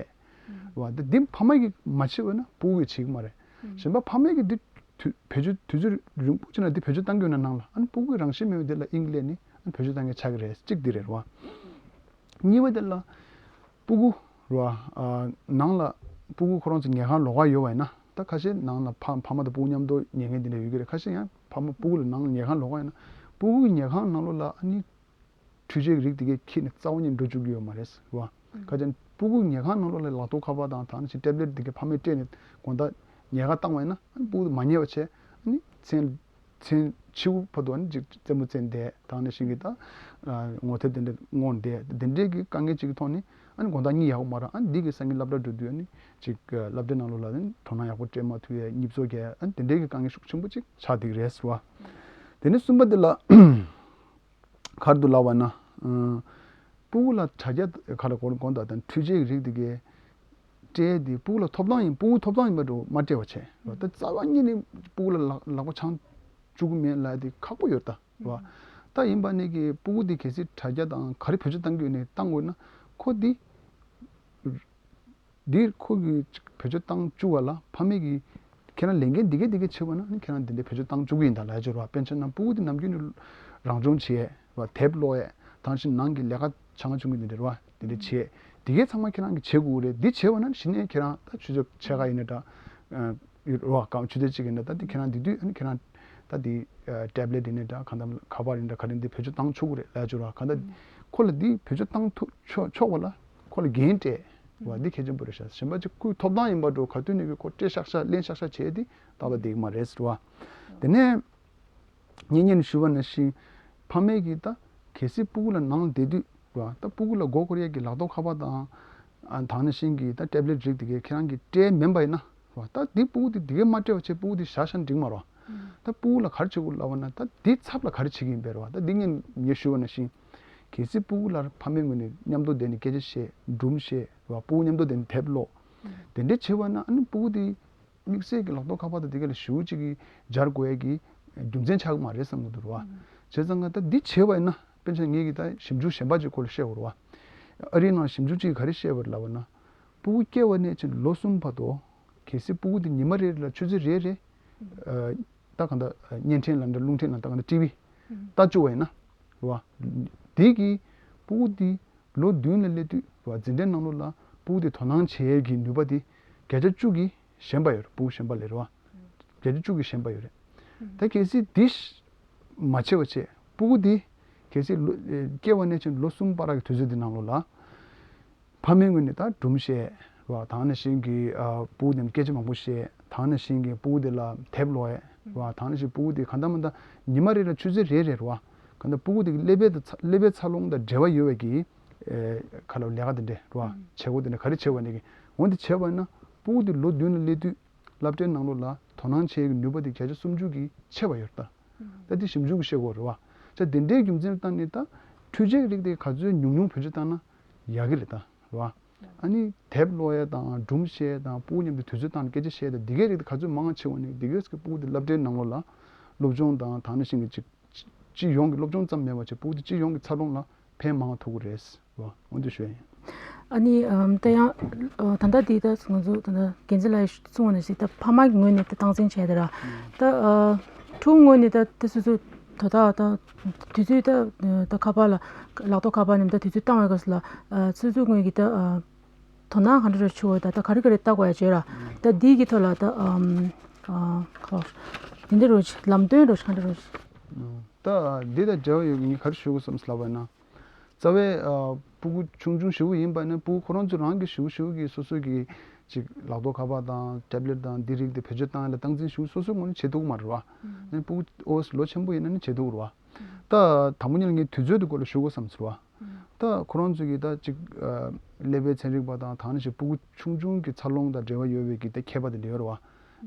བ་འདི་འདི་ཕ་མ་གིས་མ་བྱས་པ་ན་སྤུ་གུ་གིས་བྱེད་ཀྱི་མ་རེད། གཞན་པ་ཕ་མས་ཀྱིས་འདི་དུས་བེད་སྤྱོད་དུས་ཚོད་རིང་པོ་བྱས་ན་འདི་བེད་སྤྱོད་བཏང་གི་ཡོད་ན་ནང་ལ་ཨ་ནི་སྤུ་གུའི་རང་བཞིན་མེད་པའི་འདི་ལ་དབྱིངས་སླེབས་ནས་ཨ་ནི་བེད་སྤྱོད་བཏང་མཁན་ཆགས་ཀྱི་རེད། གཅིག་འདི་རེད་བ། གཉིས་པ་དེ་ལ་སྤུ་གུ་རེད་བ། ཨ་ནང་ལ་སྤུ་གུ་ཁོ་རང་ཚོ་ཉལ་ཁང་ལོགས་ཀ་ཡོད་པ་ཡིན་ན། ད་ཁ་ཤས་ནང་ལ་ཕ་ཕ་མ་དང་སྤུ་གུ་མཉམ་དུ་ཉལ་མཁན་དེ་འདྲ་ཡོད་ཀྱི་རེད། ཁ་ཤས་ཡང་ཕ་མ་སྤུ་གུ་ལ་ནང་ལ་ཉལ་ཁང་ལོགས་ཀ་ཡིན་ན་སྤུ་གུ་གི་ཉལ་ཁང་ནང་ལོགས་ལ་ཨ་ནི་འཕྲུལ་ཆས་ཀྱི་རིགས་དེ་གས་འཁྱེར་ནས་རྩ་བ་ཉིད་འགྲོ་བཅུག་གི་ཡོད་མ་རེད་བ། ཁ་ཅིག་སྤུ་གུ་ཉལ་ཁང་ནང་ལོགས་ལ་ལག་ཐོག་ཁ་པར་དང་དེ་ནང་བཞིན་ཊེབ་ལེཊ་དེ་གས་ཕ་མས་སྤྲད་ནས་དགོང་དག་ཉལ་ཁ་བཏང་བ་ཡིན་ན་ཨ་ནི་སྤུ་གུ་དེ་མ་ཉལ་བ་བྱས་ཨ་ནི་མཚན་མཚན་ཕྱི་པོ་བར་དུ་ཨ་ནི་ཅིག་རྩེད་མོ་རྩེ་བསྡད། དེ་ནང་བཞིན་གྱི་ད་ངོ་དེབ་དེ་འདྲ་བསྔོགས་བསྡད། དེ་འདྲའི་གི་དཀའ་ངལ་ཅིག་གི་ཐོག་ནས་ཨ་ནི་དགོང་དག་གཉིད་ཡག་པོ་མ་རག་ཨ་ནི་འདི་གི་སང་ཉིན་སློབ་གྲྭ་འགྲོ་དུས་ཨ་ནི་ཅིག་སློབ་གྲྭའི་ནང་ལོགས་ལ་ཨ་ནི་དོ་སྣང་ཡག་པོ་སྤྲད་མ་ཐུབ་ཡས་གཉིད་བཙོག་རྒྱག་ཨ་ནི་དེ་འདྲའི་གི་དཀའ་ངལ་ཤུགས་ཆེན་པོ་ཅིག་ཆགས་བསྡད་ཀྱི་རེད་ཟེར་བ། དེ་ནས་གསུམ་པ་འདི་ལ་ག་རེ་འདུག་ལབ་པ་ན། ཨ་སྤུ་གུ་ལ་དྲ་རྒྱ་ག་ལ་གོ་གོ་ད་དང་འཕྲུལ་ཆས་ཀྱི་རིགས་དེ་གས་སྤྲད་དེ་སྤུ་གུ་ལ་ཐོབ་ཐང་ཡིན། སྤུ་གུ་ཐོབ་ཐང་ཡིན་པ་འགྲོ་མ་སྤྲད་པ་བྱས་རོ། ད་རྩ་བ་ཉིད་ནས་སྤུ་གུ་ལ་ལག་ལག་པ་འཆང་བཅུག་གི་མེད་ལབ་དེ་ཁག་པོ་ཡོད་ད་རོ། ད་ཡིན་པ་ནས་ཀྱི་སྤུ་གུ་དེ་གལ་སྲིད་དྲ་རྒྱ་དང་ག་རེ་བེད་སྤྱོད་བཏང་གི་ཡོད་ནས་བཏང་དགོས་ན་ཁོ་དེ། འདིར་ཁོ་གིས་བེད་སྤྱོད་བཏང་བཅུག་པ་ལ་ཕ་མས་ཀྱིས་ཁྱེད་རང་ལས་འགན་འདི་གས་འདི་གས་བྱེད་པ་ན་ནི་ཁྱེད་རང་འདི་འདྲའི་བེད་སྤྱོད་བཏང་བཅུག་གི་ཡིན་ད་ལབ་ཡ་ཅིག་རེད་བ། དཔེར་ན་ཆ་བཞག་ན་སྤུ་གུ་དེ་ནམ་རྒྱུན་ནས་རང་སྦྱོང་བྱེད་ཡས་རེད་བ། དེབ་ཀློག་ཡས་དེ་ནང་བཞིན་ནང་གི་ལས་ཀ་ཆུང་ཆུང་གི་འདི་འདྲ་རེད་བ། འདི་འདྲ་བྱེད་འདི་གས་ཚང་མ་ཁྱེད་རང་གིས་བྱེད་དགོས་རེད། འདི་བྱེད་པ་ན་གཞི་ནས་ཁྱེད་རང་ད་ཆུ་ཚོད་ཕྱེད་ཀ་ཡིན་ན་འདྲ། ཡོད་རེད་བ། གང་ཆུ་ཚོད་གཅིག་ཡིན་ན་ད་འདི་ཁྱེད་རང་འདི་དུས་ཨ་ནི་ཁྱེད་རང་ད་འདི་ཊེབ་ལེཊ་ཡིན་ན་འདྲ་གང་ལྟར་ཁ་པར་ཡིན་འདྲ་ག་རེ་འདི་བེད་སྤྱོད་བཏང་ཆོག་གི་རེད་ལབ་ཡ་ཅིག་རེད་བ། གང་ལྟར་ཁོ་ལ་འདི་བེད་སྤྱོད་བཏང་ཐུབ་ཆོག་ཆོག་པ་ལ་ཁོ་ལ་འགན་སྤྲད་བ་འདི་གལ་ཆེན་པོ་རེད་ཤག་གཞན་པ་ཅིག་ཁོའི་ཐོབ་ཐང་ཡིན་པ་འགྲོ་ག་དུས་ནས་ཀྱི་ཁོ་སྤྲད་ཤག་ཤག་ལེན་ཤག་ཤག་བྱས་ཏེ་ཏག་ཏག་བསྡད་ཀྱི་མ་རེད་ཟེར་བ། དེ་ནས་ངས་སྔོན་ནས་ཞུས་པ་ནང་བཞིན་ཕ་མས་ཀྱིས་ད་གལ་སྲིད་སྤུ་གུ་ལ་ནང་བསྡད་དུས་རེད་བ། ད་སྤུ་གུ་ལ་མགོ་འཁོར་ཡས་ཀྱི་ལག་ཐོག་ཁ་པར་དང་ཨ་དེ་ནང་བཞིན་གྱི་ད་ཊེབ་ལེཊ་རིགས་དེ་གས་ཁྱེད་རང་གིས་སྤྲད་མིན་པ་ཡིན་ན། རེད་བ། ད་འདི་སྤུ་གུ་དེ་འདི་གས་མ་སྤྲད་པ་བྱས་སྤུ་གུ་དེ་བཞག་བཞག་ན་འགྲིག་མ་རེད་བ། ད་སྤུ་གུ་ལ་ག་རེ་བྱེད་དགོས་ལབ་པ་ན་ད་འདི་ཚབ་ལ་ག་རེ་བྱེད་ཀྱི་ཡིན་པས་རེད་བ། ད་འདི་ངས་ངས་ཞུས་པ་ནང་བཞིན་ གལ་སྲིད་སྤུ་གུ་ལ་ཕ་མའི་ངོས་ནས་མཉམ་དུ་བསྡད་ནས་སྐད་ཆ་བཤད། སྒྲུང་བཤད་རེད་བ། སྤུ་གུ་མཉམ་དུ་བསྡད་ནས་དེབ་ཀློག་དེ་འདྲ་བྱེད་པ་ན་ཨ་ནི་སྤུ་གུ་དེ་དམིགས་བསལ་གྱི་ལག་ཐོགས་ཁ་པར་དང་དེ་ག་ལ་ཞེ་པོ་ཅིག་གི་སྦྱར་དགོས་ཡ་གི་རྒྱུ་མཚན་ཆགས་ཀྱི་མ་རེད་བསམ་གྱི་འདུག་རེད་བ། བྱས་ཙང་ང་ད་འདི་བྱས་པ་ཡིན་ན་དཔེར་ན་ངེད་ཀྱིས་ད་ཞིབ་འཇུག་གཞན་པ་ཅིག་སྐོར་ལ་བཤད་དགོས་རེད་བ། ཨ་རིའི་ནང་ཞིབ་འཇུག་ཅིག་གིས་ག་རེ་བཤད་པ་རེད་ལབ་པ་ན། སྤུ་གུ་སྐྱེ་བ་ནས་བྱས་ནས་ལོ་གསུམ་བར་དུ་གལ་སྲིད་སྤུ་གུ་དེ་ཉི་མ་རེ་རེ་ལ་ཆུ་ཚོད་རེ་རེ་ཨ་ད་གང་ལྟར་ཨ་བརྙན་འཕྲིན་ལབ་འདྲ་རླུང་འཕྲིན་ལབ་འདྲ་གང་ལྟར་ཊི་ཝི་ལྟ་བཅུག་པ་ཡིན་ན་རེད་བ། དེ་གིས་སྤུ་གུ་དེ་ལོ་བདུན་ལ་སླེབས་དུས་རེད་བ། འཛིན་གྲྭའི་ནང་ལོགས་ལ་སྤུ་གུ་དེ་དོ་སྣང་བྱེད་ཡས་ཀྱི་ནུས་པ་དེ་བརྒྱ་ཆ་བཅུ་གིས་ཞན་པ་ཡོད་རེད། སྤུ་གུ་གཞན་པ་ལས་རེད་བ། བརྒྱ་ཆ་བཅུ་གིས་ཞན་པ་ཡོད་རེད། ད་གལ་སྲིད་འདི་མ་བྱས་པ་བྱས་སྤུ་གུ་འདི་གལ་སྲིད་ལོ་ཨེ་སྐྱེ་བ་ནས་བྱས་ལོ་གསུམ་བར་གྱི་དུས་ཚོད་འདི་ནང་ལོགས་ལ་ཕ་མའི་ངོས་ནས་ད་སྒྲུང་བཤད་རེད་བ། དེ་ནང་བཞིན་གྱི་ཨ་སྤུ་གུ་དེ་ལ་སྐད་ཆ་མང་པོ་བཤད། དེ་ནང་བཞིན་གྱི་སྤུ་གུ་དེ་ལ་དེབ་ཀློག་ཡས་རེད་བ། དེ་ནང་བཞིན་སྤུ་གུ་དེ་གང་ལྟར་མ་ལྟར་ཉི་མ་རེ་ལ་ཆུ་ཚོད་རེ་རེ་རེད་བ། གང་ལྟར་སྤུ་གུ་དེ་གི་ཀླད་པའི་དང་ཚ་ཀླད་པའི་འཚར་ལོངས་དང་འབྲེལ་བ་ཡོད་པའི་གི་ཨེ་ག་ལ་ལས་ཀ་དེ་འདྲས་རེད་བ། བྱེད་སྒོ་དེ་འདྲ་ག་རེ་བྱེད་པ་ནས་གི་འོན་ཏེ་བྱས་པ་ན་སྤུ་གུ་དེ་ལོ་བདུན་ལ་སླེབས་དུས་སློབ་གྲྭའི་ནང་ལོགས་ལ་དོ་སྣང་བྱེད་ཡས་ཀྱི་ནུས་པ་དེ་བརྒྱ་ཆ་སུམ་ཅུ་གིས་ཆེ་བ་ཡོད་རེད་ད། ད་དེ་ཞིབ་འཇུག་གིས་བཤད་ཀྱི་ཡོད་རེད་བ། ད་དེ་འདྲའི་རྒྱུ་མཚན་བཏང་ནས་ད་འཕྲུལ་ཆས་རིགས་དེ་ག་ཚོད་ཉུང་ཉུང་བེད་སྤྱོད་བཏང་ན་ཡག་གི་རེད་ད་རེད་བ། ཨ་ནི་དེབ་ཀློག་ཡས་དང་སྒྲུང་བཤད་ཡས་དང་སྤུ་གུ་མཉམ་དུ་དུས་ཚོད་བཏང་ནས་སྐད་ཆ་བཤད་ཡས་དང་དེ་གའི་རིགས་དེ་ག་ཚོད་མང་བ་བྱེད་འོང་ནས་དེ་གའི་སྐབས་སྤུ་གུ་དེ་སློབ་གྲྭའི་ནང་ལོགས་ལ་སློབ་སྦྱོང་དང་དེ་ནང་བཞིན་གྱི་ཅིག་སྤྱི་ཡོངས་ཀྱི་སློབ་སྦྱོང་ཙམ་མེད་པ་བྱས་སྤུ་གུ་དེ་སྤྱི་ཡོངས་ཀྱི་འཚར་ལོངས་ལ་ཕན་མང་བ་ཐོགས་ཀྱི་རེད། འོ་འདི་ཞུ་ཡ་ཡིན། ཨ་ནི་ཨམ་ད་ཡང་ཨ་ད་ལྟ་འདི་ད་ང་ཚོ་ད་ལྟ་འགན་འཛིན་ལགས་གསུངས་པ་ནང་བཞིན་ད་ཕ་མ་གི་ངོས་ནས་ད་སྟངས་འཛིན་བྱས་ཏེ་ར་ད་ཨ་ཕྲུ་གུ་ངོས་ནས་ད་ད་སོ་སོ་དོ་ད་ད་དུས་ཚོད་ད་ད་ཁ་པར་ལ་ལག་ཐོག་ཁ་པར་ནས་ད་དུས་ཚོད་བཏང་བའི་སྐབས་སུ་ལ་ཨ་སོ་སོའི་ངོས་ཀྱི་ད་ཨ་དོ་སྣང་ག་འདྲ་རེ་བྱེད་འོ་ད་ད་ག་རེ་ག་རེ་ལྟ་དགོས་ཡ་བྱོས་ར་ད་འདི་གི་ཐོག་ལ་ད་ཨམ་ཨ་ཁ་ལོ་དེ་འདྲ་རོ་ལམ་སྟོན་རོ་ག་འདྲ་རོ། ད་འདི་དང་འབྲེལ་བ་ཡོད་ངས་ག་རེ་ཞུ་དགོས་བསམ་ལབ་པ་ན། རྩ་བའི་ཨ་སྤུ་གུ་ཆུང་ཆུང་ཞེ་པོ་ཡིན་པ་ནི་སྤུ་གུ་ཁོ་རང་ཚོ་རང་གི་ཞེ་པོ་ཞེ་པོ་གི་སོ་སོ་གི་ཅིག་ལག་ཐོག་ཁ་པར་དང་ཊེབ་ལེཊ་དང་འདི་རིགས་དེ་བེད་སྤྱོད་བཏང་ཡ་ལ་སྟངས་འཛིན་ཞེ་པོ་སོ་སོའི་ངོས་ནས་བྱེད་ཐུབ་ཀྱི་མ་རེད་བ། ཨ་ནི་སྤུ་གུ་ཨོ་ལོ་ཆེན་པོ་ཡིན་ན་ནི་བྱེད་ཐུབ་ཀྱི་རེད་བ། ད་དང་པོ་ཉིད་ལ་ངས་དུས་ཚོད་དེ་སྐོར་ལ་ཞུ་དགོས་བསམ་ཟེར་བ། ད་ཁོ་རང་ཚོ་གི་ད་ཅིག་ཨ་ཀླད་པའི་ཚན་རིག་པ་དང་དེ་ནང་བཞིན་སྤུ་གུ་ཆུང་ཆུང་གི་འཚར་ལོངས་དང་འབྲེལ་བ་ཡོད་པའི་གི་ད་མཁས་པ་དེ་འདྲ་ཡོད་རེད་བ།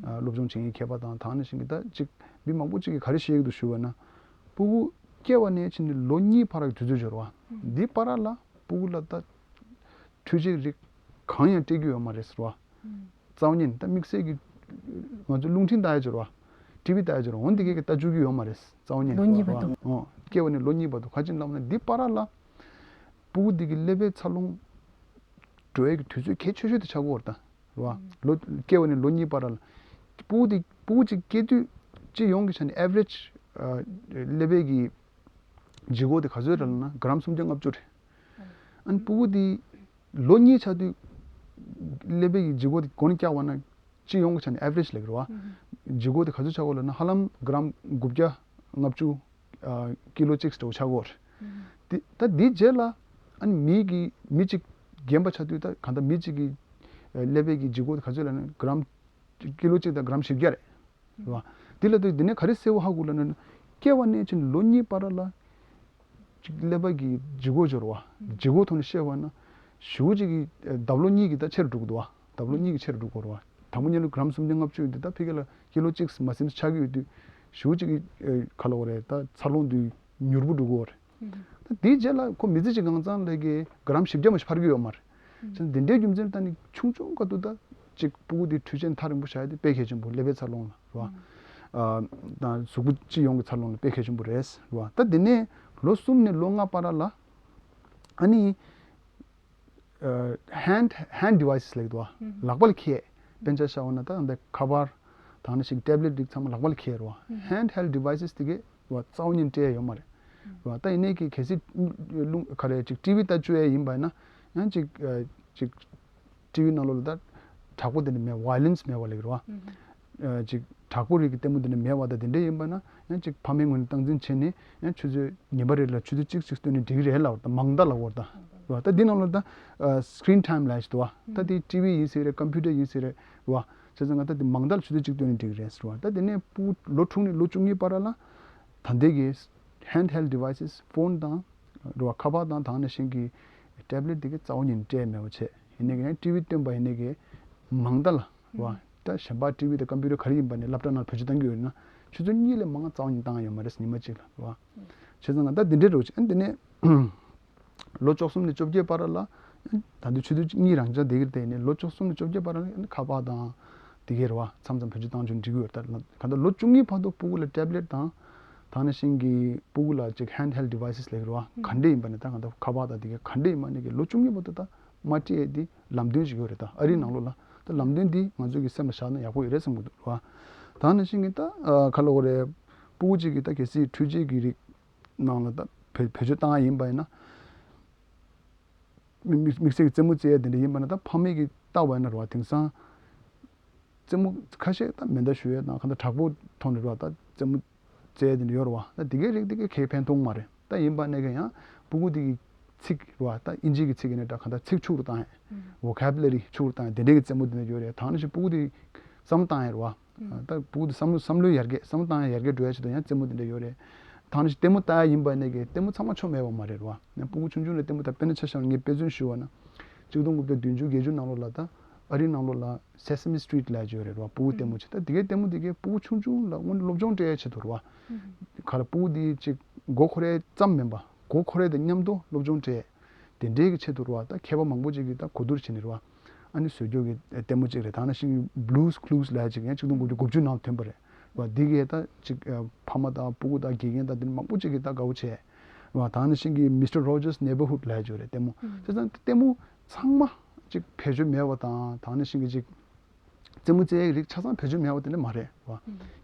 ཨ་སློབ་སྦྱོང་བྱེད་མཁན་མཁས་པ་དང་དེ་ནང་བཞིན་གི་ད་ཅིག་མི་མང་པོ་ཅིག་གིས་ག་རེ་བཤད་ཀྱི་འདུག་ཞུ་བ་ན། སྤུ་གུ་སྐྱེ་བ་ནས་ཕྱིན་ནས་ལོ་གཉིས་བར་གྱི་དུས་ཚོད་འབྱོར་བ། འདི་བར་ལ་སྤུ་གུ་ལ་ད་འཕྲུལ་ཆས་རིགས་གང་ཡང་སྤྲད་རྒྱུ་ཡོད་མ་རེད་ཟེར་བ། རྩ་བ་ཉིད་ད་དམིགས་བསལ་གྱི་ང་ཚོ་རླུང་འཕྲིན་ལྟ་ཡ་འབྱོར་བ། ཊི་ཝི་ལྟ་ཡ་འབྱོར་བ་འོན་ཏེ་གས་ཀྱི་ལྟ་བཅུག་གི་ཡོད་མ་རེད་རྩ་བ་ཉིད་ལོ་གཉིས་བར་དུ། ཨོ་སྐྱེ་བ་ནས་ལོ་གཉིས་བར་དུ་ག་ཅིན་ལབ་ན་འདི་བར་ལ་སྤུ་གུ་འདི་གི་ཀླད་པའི་འཚར་ལོངས་འགྲོ་ཡས་ཀྱི་དུས་ཚོད་གལ་ཆེ་ཤོས་དེ་ཆགས་ཀྱི་ཡོད་རེད་ད། རེད་བ། ལོ་སྐྱེ་བ་ནས་ལོ་གཉིས་བར་ལ། སྤུ་གུ་དེ་སྤུ་གུ་གཅིག་སྐྱེ་དུས་སྤྱི་ཡོངས་ཀྱི་ཆ་ནས་ཨེ་ཝ་རེཇ་ཀླད་པའི་གི་ལྗིད་ཁོག་དེ་ག་ཚོད་རེད་ལབ་ན་གྲམ་སུམ་བརྒྱ་ལྔ་བཅུ་རེད། ཨ་ནི་སྤུ་གུ་དེ་ལོ་གཉིས་ཆགས་དུས་ཀླད་པའི་གི་ལྗིད་ཁོག་དེ་མགོ་ནས་བཀྱག་པ་ན་སྤྱི་ཡོངས་ཀྱི་ཆ་ནས་ཨེ་ཝ་རེཇ་ལབ་ཀྱི་རེད་བ། ལྗིད་ཁོག་དེ་ག་ཚོད་ཆགས་ཀྱི་ཡོད་ལབ་ན་ཧ་ལམ་གྲམ་དགུ་བརྒྱ་ལྔ་བཅུ། ཨ་ཀི་ལོ་གཅིག་འདྲ་བོ་ཆགས་ཀྱི་ཡོད་རེད། དེ་ད་དེའི་རྗེས་ལ་ཨ་ནི་མི་གི་མི་གཅིག་རྒན་པ་ཆགས་དུས་ད་གང་ལྟར་མི་གཅིག་གི་ཨ་ཀླད་པའི་གི་ལྗིད་ཁོག་ག་ཚོད་ལབ་ན་གྲམ་ཀི་ལོ་གཅིག་དང་གྲམ་བཞི་བརྒྱ་རེད། རེད་བ། དེ་ལ་དེ་དེ་ནས་ག་རེ་གསལ་བོ་ཧ་གོ་ལབ་ན་སྐྱེ་བ་ནས་ཕྱིན་ལོ་གཉིས་བར་ལ་ཅིག་ཀླད་པ་གི་ལྗིད་ཁོག་འབྱོར་བ། ལྗིད་ཁོག་ཐོག་ནས་བཤད་པ་ན་ཞེ་པོ་ཅིག་གི་ཨ་ལྡབ་ལོ་གཉིས་ཀྱི་ད་ཆེ་རུ་འགྲོ་གི་འདུག་བ། ལྡབ་ལོ་གཉིས་ཀྱི་ཆེ་རུ་འགྲོ་གི་རེད་བ། དང་པོ་ཉིད་ལ་གྲམ་སུམ་བརྒྱ་ལྔ་བཅུ་ཡོད་དུས་ད་ཕ་གི་ལ་ཀི་ལོ་གཅིག་མ་ཟིན་ཆགས་ཀྱི་ཡོད་དུས་ཞེ་པོ་ཅིག་གི་ཨ་ག་ལབ་དགོས་རེད་ད་འཚར་ལོངས་དེ་མྱུར་པོ་འགྲོ་གི་ཡོད་རེད། ད་དེའི་རྗེས་ལ་ཁོ་མི་ཚེ་གཅིག་གང་ཚང་ལས་ཀའི་གྲམ་བཞི་བརྒྱ་མ་ཞིག་འཕར་གྱི་ཡོད་མ་རེད། བྱས་ཙང་དེ་འདྲའི་རྒྱུ་མཚན་ལ་བརྟེན་ནས་ཆུང་ཆུང་སྐབས་དུས་ད་ཅིག་སྤུ་གུ་དེ་འཕྲུལ་ཆས་ཐག་རིང་པོ་བཞག་ཡ་དེ་དཔེ་གལ་ཆེན་པོ་ཀླད་པའི་འཚར་ལོངས་ལ་རེད་བ། ཨ་དང་གཟུགས་པོ་སྤྱི་ཡོངས་ཀྱི་འཚར་ལོངས་ལ་དཔེ་གལ་ཆེན་པོ་རེད་རེད་བ། ད་དེ་ནས་ལོ་གསུམ་ནས་ལོ་ལྔ་བར་ལ་ཨ་ནི་ཨ་ཧེན་ཌི་ཧེན་ཌི་ཌི་བའི་སི་ལབ་ཀྱི་འདུག་བ། ལག་པ་ལ་འཁྱེར། དཔེར་ན་ཆ་བཞག་པ་ན་ད་འདི་ཁ་པར་དང་ནི་ཞིག་ཊེབ་ལེཊ་རིགས་ཚང་མ་ལག་པ་ལ་འཁྱེར་རེད་བ། ཧེན་ཌི་ཧེལ་ཌི་བའི་སི་དེ་གས་རེད་བ་རྩ་བ་ཉིད་སྤྲད་ཡ་ཡོད་མ་རེད། རེད་བ། ད་ཡིན་ནའི་གི་གལ་སྲིད་རླུང་ག་རེ་ཅིག་ཊི་ཝི་ལྟ་བཅུག་ཡ་ཡིན་པ་ཡིན་ན་ཡང་ཅིག་ཨ་ཅིག་ཊི་ཝི་ནང་ལོགས་ལ་ད་དྲག་པོ་དེ་འདྲ་མེད། ཝའི་ལེན་སི་མེད་པ་ལབ་ཀྱི་རེད་བ། ཨ་ཅིག་དྲག་པོ་རིགས་ཀྱི་ལྟད་མོ་དེ་འདྲ་མེད་པ་དང་དེ་འདྲ་ཡིན་པ་ན་ཡང་ཅིག་ཕ་མའི་ངོས་ནས་སྟངས་འཛིན་བྱས་ནས་ཡང་ཆུ་ཚོད་ཉིན་པ་རེ་ལ་ཆུ་ཚོད་གཅིག་ཅིག་བཏོན་ནས་འགྲིག་གི་རེད་ལབ་ད་མང་མཐའ་ལབ་དགོས་རེད་ད། རེད་བ། ད་འདི་ནང་ལོགས་ད་སི་ཀི་རིན་ཊའིམ་ལབ་ཡ་ཞིག་འདུག་བ། ད་དེ་ཊི་ཝི་ཡིན་ཟེར་རེད། ཀམ་པུ་ཊར་ཡིན་ཟེར་རེད། རེད་བ། བྱས་ཙང་ང་ད་དེ་མང་མཐའ་ལ་ཆུ་ཚོད་གཅིག་བཏོན་ནས་འགྲིག་གི་རེད་ཟེར་བ། ད་དེ་ནས་སྤུ་གུ་ལོ་དྲུག་ནས་ལོ་བཅུ་གཉིས་བར་ལ་ད་ལྟའི་གི་ཧེན་ཌི་ཧེལ་ཌི་བའི་སི་ཕོན་དང་རེད་བ། ཁ་པར་དང་དེ་ནང་བཞིན་གྱི་ཊེབ་ལེཊ་དེ་གི་རྩ་བ་ཉིད་ནས་སྤྲད་མེད་པ་བྱས། ཡིན་ནའི་གི་ཡང་ཊི་ཝི་སྟོན་པ་ཡིན་ནའི་གི་མང་མཐའ་ལ་རེད་བ། ད་གཞན་པ་ཊི་ཝི་དང་ཀམ་པུ་ཊར་ག་རེ་ཡིན་པ་ནས་སློབ་གྲྭ་ནང་བེད་སྤྱོད་གཏང་གི་ཡོད་ན་ཆུ་ཚོད་གཉིས་ལས་མང་རྩ་བ་ཉིད་བཏང་ཡ་ཡོད་མ་རེད་ཉི་མ་གཅིག་ལ་རེད་བ། བྱས་ཙང་ང་ད་འདི་འདྲའི་རོགས་བྱས། ཨ་འདི་ནས་ ལོ་བཅུ་གསུམ་ནས་བཅོ་བརྒྱད་བར་ལ། ད་དུང་ཆུ་ཚོད་གཉིས་རང་འཇགས་བསྡད་ཀྱི་རེད། དེ་ནས་ལོ་བཅུ་གསུམ་ནས་བཅོ་བརྒྱད་བར་ལ་ཁ་པར་དང་དེ་གས་རེད་བ། མཚམས་མཚམས་བེད་སྤྱོད་བཏང་བྱུང་འགྲིག་གི་ཡོད་རེད། ད་གང་ལྟར་ལོ་བཅུ་གཉིས་བར་དུ་སྤུ་གུ་ལ་ཊེབ་ལེཊ་དང་། ད་ནང་བཞིན་གྱི་སྤུ་གུ་ལ་ཅིག་ཧེན་ཌི་ཧེལ་ཌི་ཌི་བའི་སི་ལབ་ཀྱི་རེད་བ། ག་འདྲས་ཡིན་པ་ནས་ད་གང་ལྟར་ཁ་པར་དང་དེ་གས་ག་འདྲས་ཡིན་པ་ནས་ཀྱི་ལོ་བཅུ་གཉིས་བར་དུ་ད་མ་སྤྲད་ཡས་དེ་ལམ་སྟོན་ཞིག་ཡོད་རེད། ད་ཨ་རིའི་ནང་ལོགས་ལ་ད་ལམ་སྟོན་འདི་ང་ཚོ་གི་སེམས་ལ་བཞག་ན་ཡག་པོ་ཡོད་རེད་བསམ་གྱི་འདུག་རེད་བ། ད་ནང་བཞིན་གྱི་ད་ག་ལབ་དགོས་རེད། སྤུ་གུ་གཅིག་གི་ད་གལ་སྲིད་འཕྲུལ་ཆས་ཀྱི་རིགས་ནང་ལ་ད་བེད་བེད་སྤྱོད་བཏང་ཡ་ཡིན་པ་ཡིན་ན། མི་མི་དམིགས་བསལ་གྱི་རྩེད་མོ་རྩེ་ཡ་དེ་འདྲ་ཡིན་པ་ན་ད་ཕ་མས་ཀྱིས་ལྟ་བ་ཡིན་ན་རེད་བ། དེང་སང་རྩེད་མོ་ཁ་ཤས་ད་མེ་མདའ་གཞུ་ཡ་དང་གང་ལྟར་དྲག་པོ་ཐོག་ནས་རེད་བ། ད་རྩེད་མོ་རྩེ་ཡ་དེ་འདྲ་ཡོད་རེད་བ། ད་དེ་གའི་རིགས་དེ་གའི་གའི་ཕན་ཐོགས་མ་རེད། ད་ཡིན་པ་ནས་ཀྱང་ཡང་སྤུ་གུ་དེ་གི་ཚིག་རེད་བ། ད་ཨིན་ཇི་གི་ཚིག་ཡིན་ན་འདྲ་གང་ལྟར་ཚིག་ཕྱུག་རུ་བཏང་ཡ། ཝོ་ཁེ་བུ་ལ་རི་ཕྱུག་རུ་བཏང་ཡ་དེ་འདྲའི་གི་རྩེད་མོ་དེ་འདྲ་ཡོད་རེད། ད་ནང་བཞིན་སྤུ་གུ་དེ་བསམ་བློ་བཏང་ཡ་རེད་བ། ད་སྤུ་གུ་དེ་བསམ་བློ་བསམ་བློའི་ཡར་རྒྱས་བསམ་བློ་བཏང་ཡ་ཡར་རྒྱས་འགྲོ་ཡ་ཆེད་དུ་ཡང་རྩེད་མོ་དེ་འདྲ་ཡོད་རེད། ད་ནང་བཞིན་ལྟད་མོ་ལྟ་ཡ་ཡིན་པ་ནས་ཀྱི་ལྟད་མོ་ཚང་མ་ཆོ་མེད་པ་མ་རེད་བ། ཡང་སྤུ་གུ་ཆུང་ཆུང་ལ་ལྟད་མོ་ལྟ། དཔེར་ན་ཆ་བཞག་ན་ངས་དཔེ་མཚོན་ཞུ་བ་ན། གཅིག་སྟོང་དགུ་བརྒྱ་བདུན་ཅུ་བརྒྱད་ཅུ་ནང་ལོགས་ལ་ད་ཨ་རིའི་ནང་ལོགས་ལ་སེ་སེ་མི་སི་ཊི་རིཊ་ལབ་ཡ་ཅིག་ཡོད་རེད་བ། སྤུ་གུ་ལྟད་མོ་ཅིག་ད་དེ་གའི་ལྟད་མོ་དེ་གའི་སྤུ་གུ་ཆུང་ཆུང་ལ་སྔོན་སློབ་སྦྱོང་སྤྲད་ཡ་ཆེད་དུ་རེད་བ། ག་ལ་སྤུ་གུ་དེ་ཅིག་མགོ་འཁོར་ཡ་ཙམ་མིན་པ་མགོ་འཁོར་ཡ་དང་མཉམ་དུ་སློབ་སྦྱོང་སྤྲད་ཡ། དེ་འདྲའི་གི་ཆེད་དུ་རེད་བ། ད་མཁས་པ་མང་པོ་ཅིག་གིས་ད་གོ་བསྡུར་བྱས་ནས་རེད་བ། ཨ་ནི་བཟོས་རྒྱུ་གི་ལྟད་མོ་ཅིག་རེད། ད་ནང་བཞིན་གྱི་Blue's Clues་ལབ་ཡ་ཅིག་ཡང་གཅིག་སྟོང་དགུ་བརྒྱ་དགུ་བཅུ་ནང་ཐོན་པ་རེད་བ། འདི་གའི་ད་ཅིག་ཨ་ཕ་མ་དང་སྤུ་གུ་དང་དགེ་རྒན་དང་དེ་འདྲ་མང་པོ་ཅིག་གིས་ད་དགའ་བོ་བྱས་རེད་བ། ད་ནང་བཞིན་གྱི་Mister Rogers' Neighborhood་ལབ་ཡ་ཅིག་རེད། ལྟད་མོ་བྱས་ཙང་ལྟད་མོ་ཚང་མ་ཅིག་བེད་སྤྱོད་མེད་པ་དང་། ད་ནང་བཞིན་གྱི་ཅིག་རྩེད་མོ་རྩེ་ཡའི་རིགས་ཆ་ཚང་བེད་སྤྱོད་མེད་པ་དེ་འདྲ་མ་རེད་བ།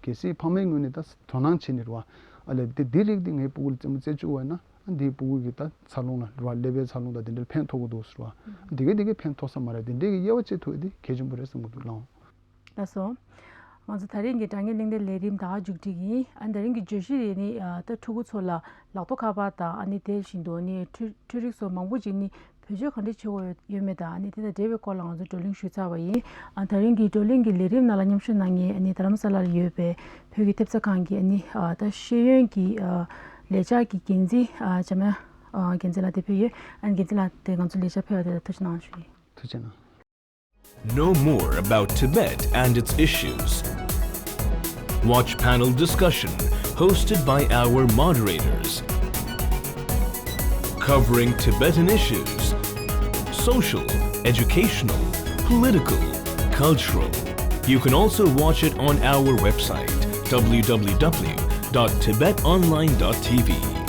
གལ་སྲིད་ཕ་མའི་ངོས་ནས་ད་དོ་སྣང་བྱས་ནས་རེད་བ། ཨ་ལས་དེ་འདི་རིགས་འདི་ངའི་སྤུ་གུ་ལ་རྩེད་མོ་རྩེ་བཅུག་པ་ཡིན་ན་འདིའི་སྤུ་གུ་གི་ད་འཚར་ལོངས་ལ་རེད་བ། ཀླད་པའི་འཚར་ལོངས་དང་དེ་འདྲ་ལ་ཕན་ཐོགས་ཀྱི་འདུག་ཟེར་བ། འདི་གའི་འདི་གའི་ཕན་ཐོགས་ས་མ་རེད། དེ་འདྲའི་གི་དབྱེ་བ་བྱེད་ཐུབ་ཡ་དེ་གལ་ཆེན་པོ་རེད་བསམ་གྱི་འདུག་ལགས། ལགས་སོ། ང་ཚོ་ད་རིང་གི་དྲ་བརྙན་གླེང་སྟེགས་ལས་རིམ་ད་ག་མཇུག་སྒྲིལ་ཡིན། ཨ་ནི་ད་རིང་གི་བརྗོད་གཞི་རེད། ནི་ཨ་ད་ཕྲུ་གུ་ཚོ་ལ་ལག་ཐོགས་ཁ་པར་དང་། ཨ་ནི་དེ་བཞིན་དུ་ནི་འཕྲུལ་འཕྲུལ་རིག་སོགས་མང་པོ་ཅིག་ནི་བེད་སྤྱོད་ག་འདྲ་བྱེད་དགོས་ཡོད་མེད་དང་། ཨ་ནི་དེ་དང་འབྲེལ་བའི་སྐོར་ལ་ང་ཚོ་བགྲོ་གླེང་ཞུས་ཚར་བ་ཡིན། ཨ་ད་རིང་གི་བགྲོ་གླེང་གི་ལས་རིམ་ནང་ལ་མཉམ་ཞུགས་གནང་མཁན་ཨ་ནི་རྡ་རམ་ས་ལར་ཡོད་པའི་བོད་ཀྱི་ཐེབས་རྩ་ཁང་གི་ཨ་ནི་ཨ་ད་ཤེས་ཡོན་གྱི་ཨ་ལས་འཆར་གྱི་འགན་འཛིན་ཨ་འཇམ་དབྱངས་ཨ་འགན་འཛིན་ལགས་དེ་ཕེབས་ཡོད། ཨ་ནི་འགན་འཛིན་ལགས་དེ་ང་ཚོ་ལས་འཆར་ཕེབས་པ་དེ་ལ་ཐུགས་རྗེ་གནང་ཞུ་ཡིན། ཐུགས་རྗེ་གནང་། Know more about Tibet and its issues. Watch panel discussion hosted by our moderators, covering Tibetan issues, social, educational, political, cultural. You can also watch it on our website, w w w dot tibet online dot t v.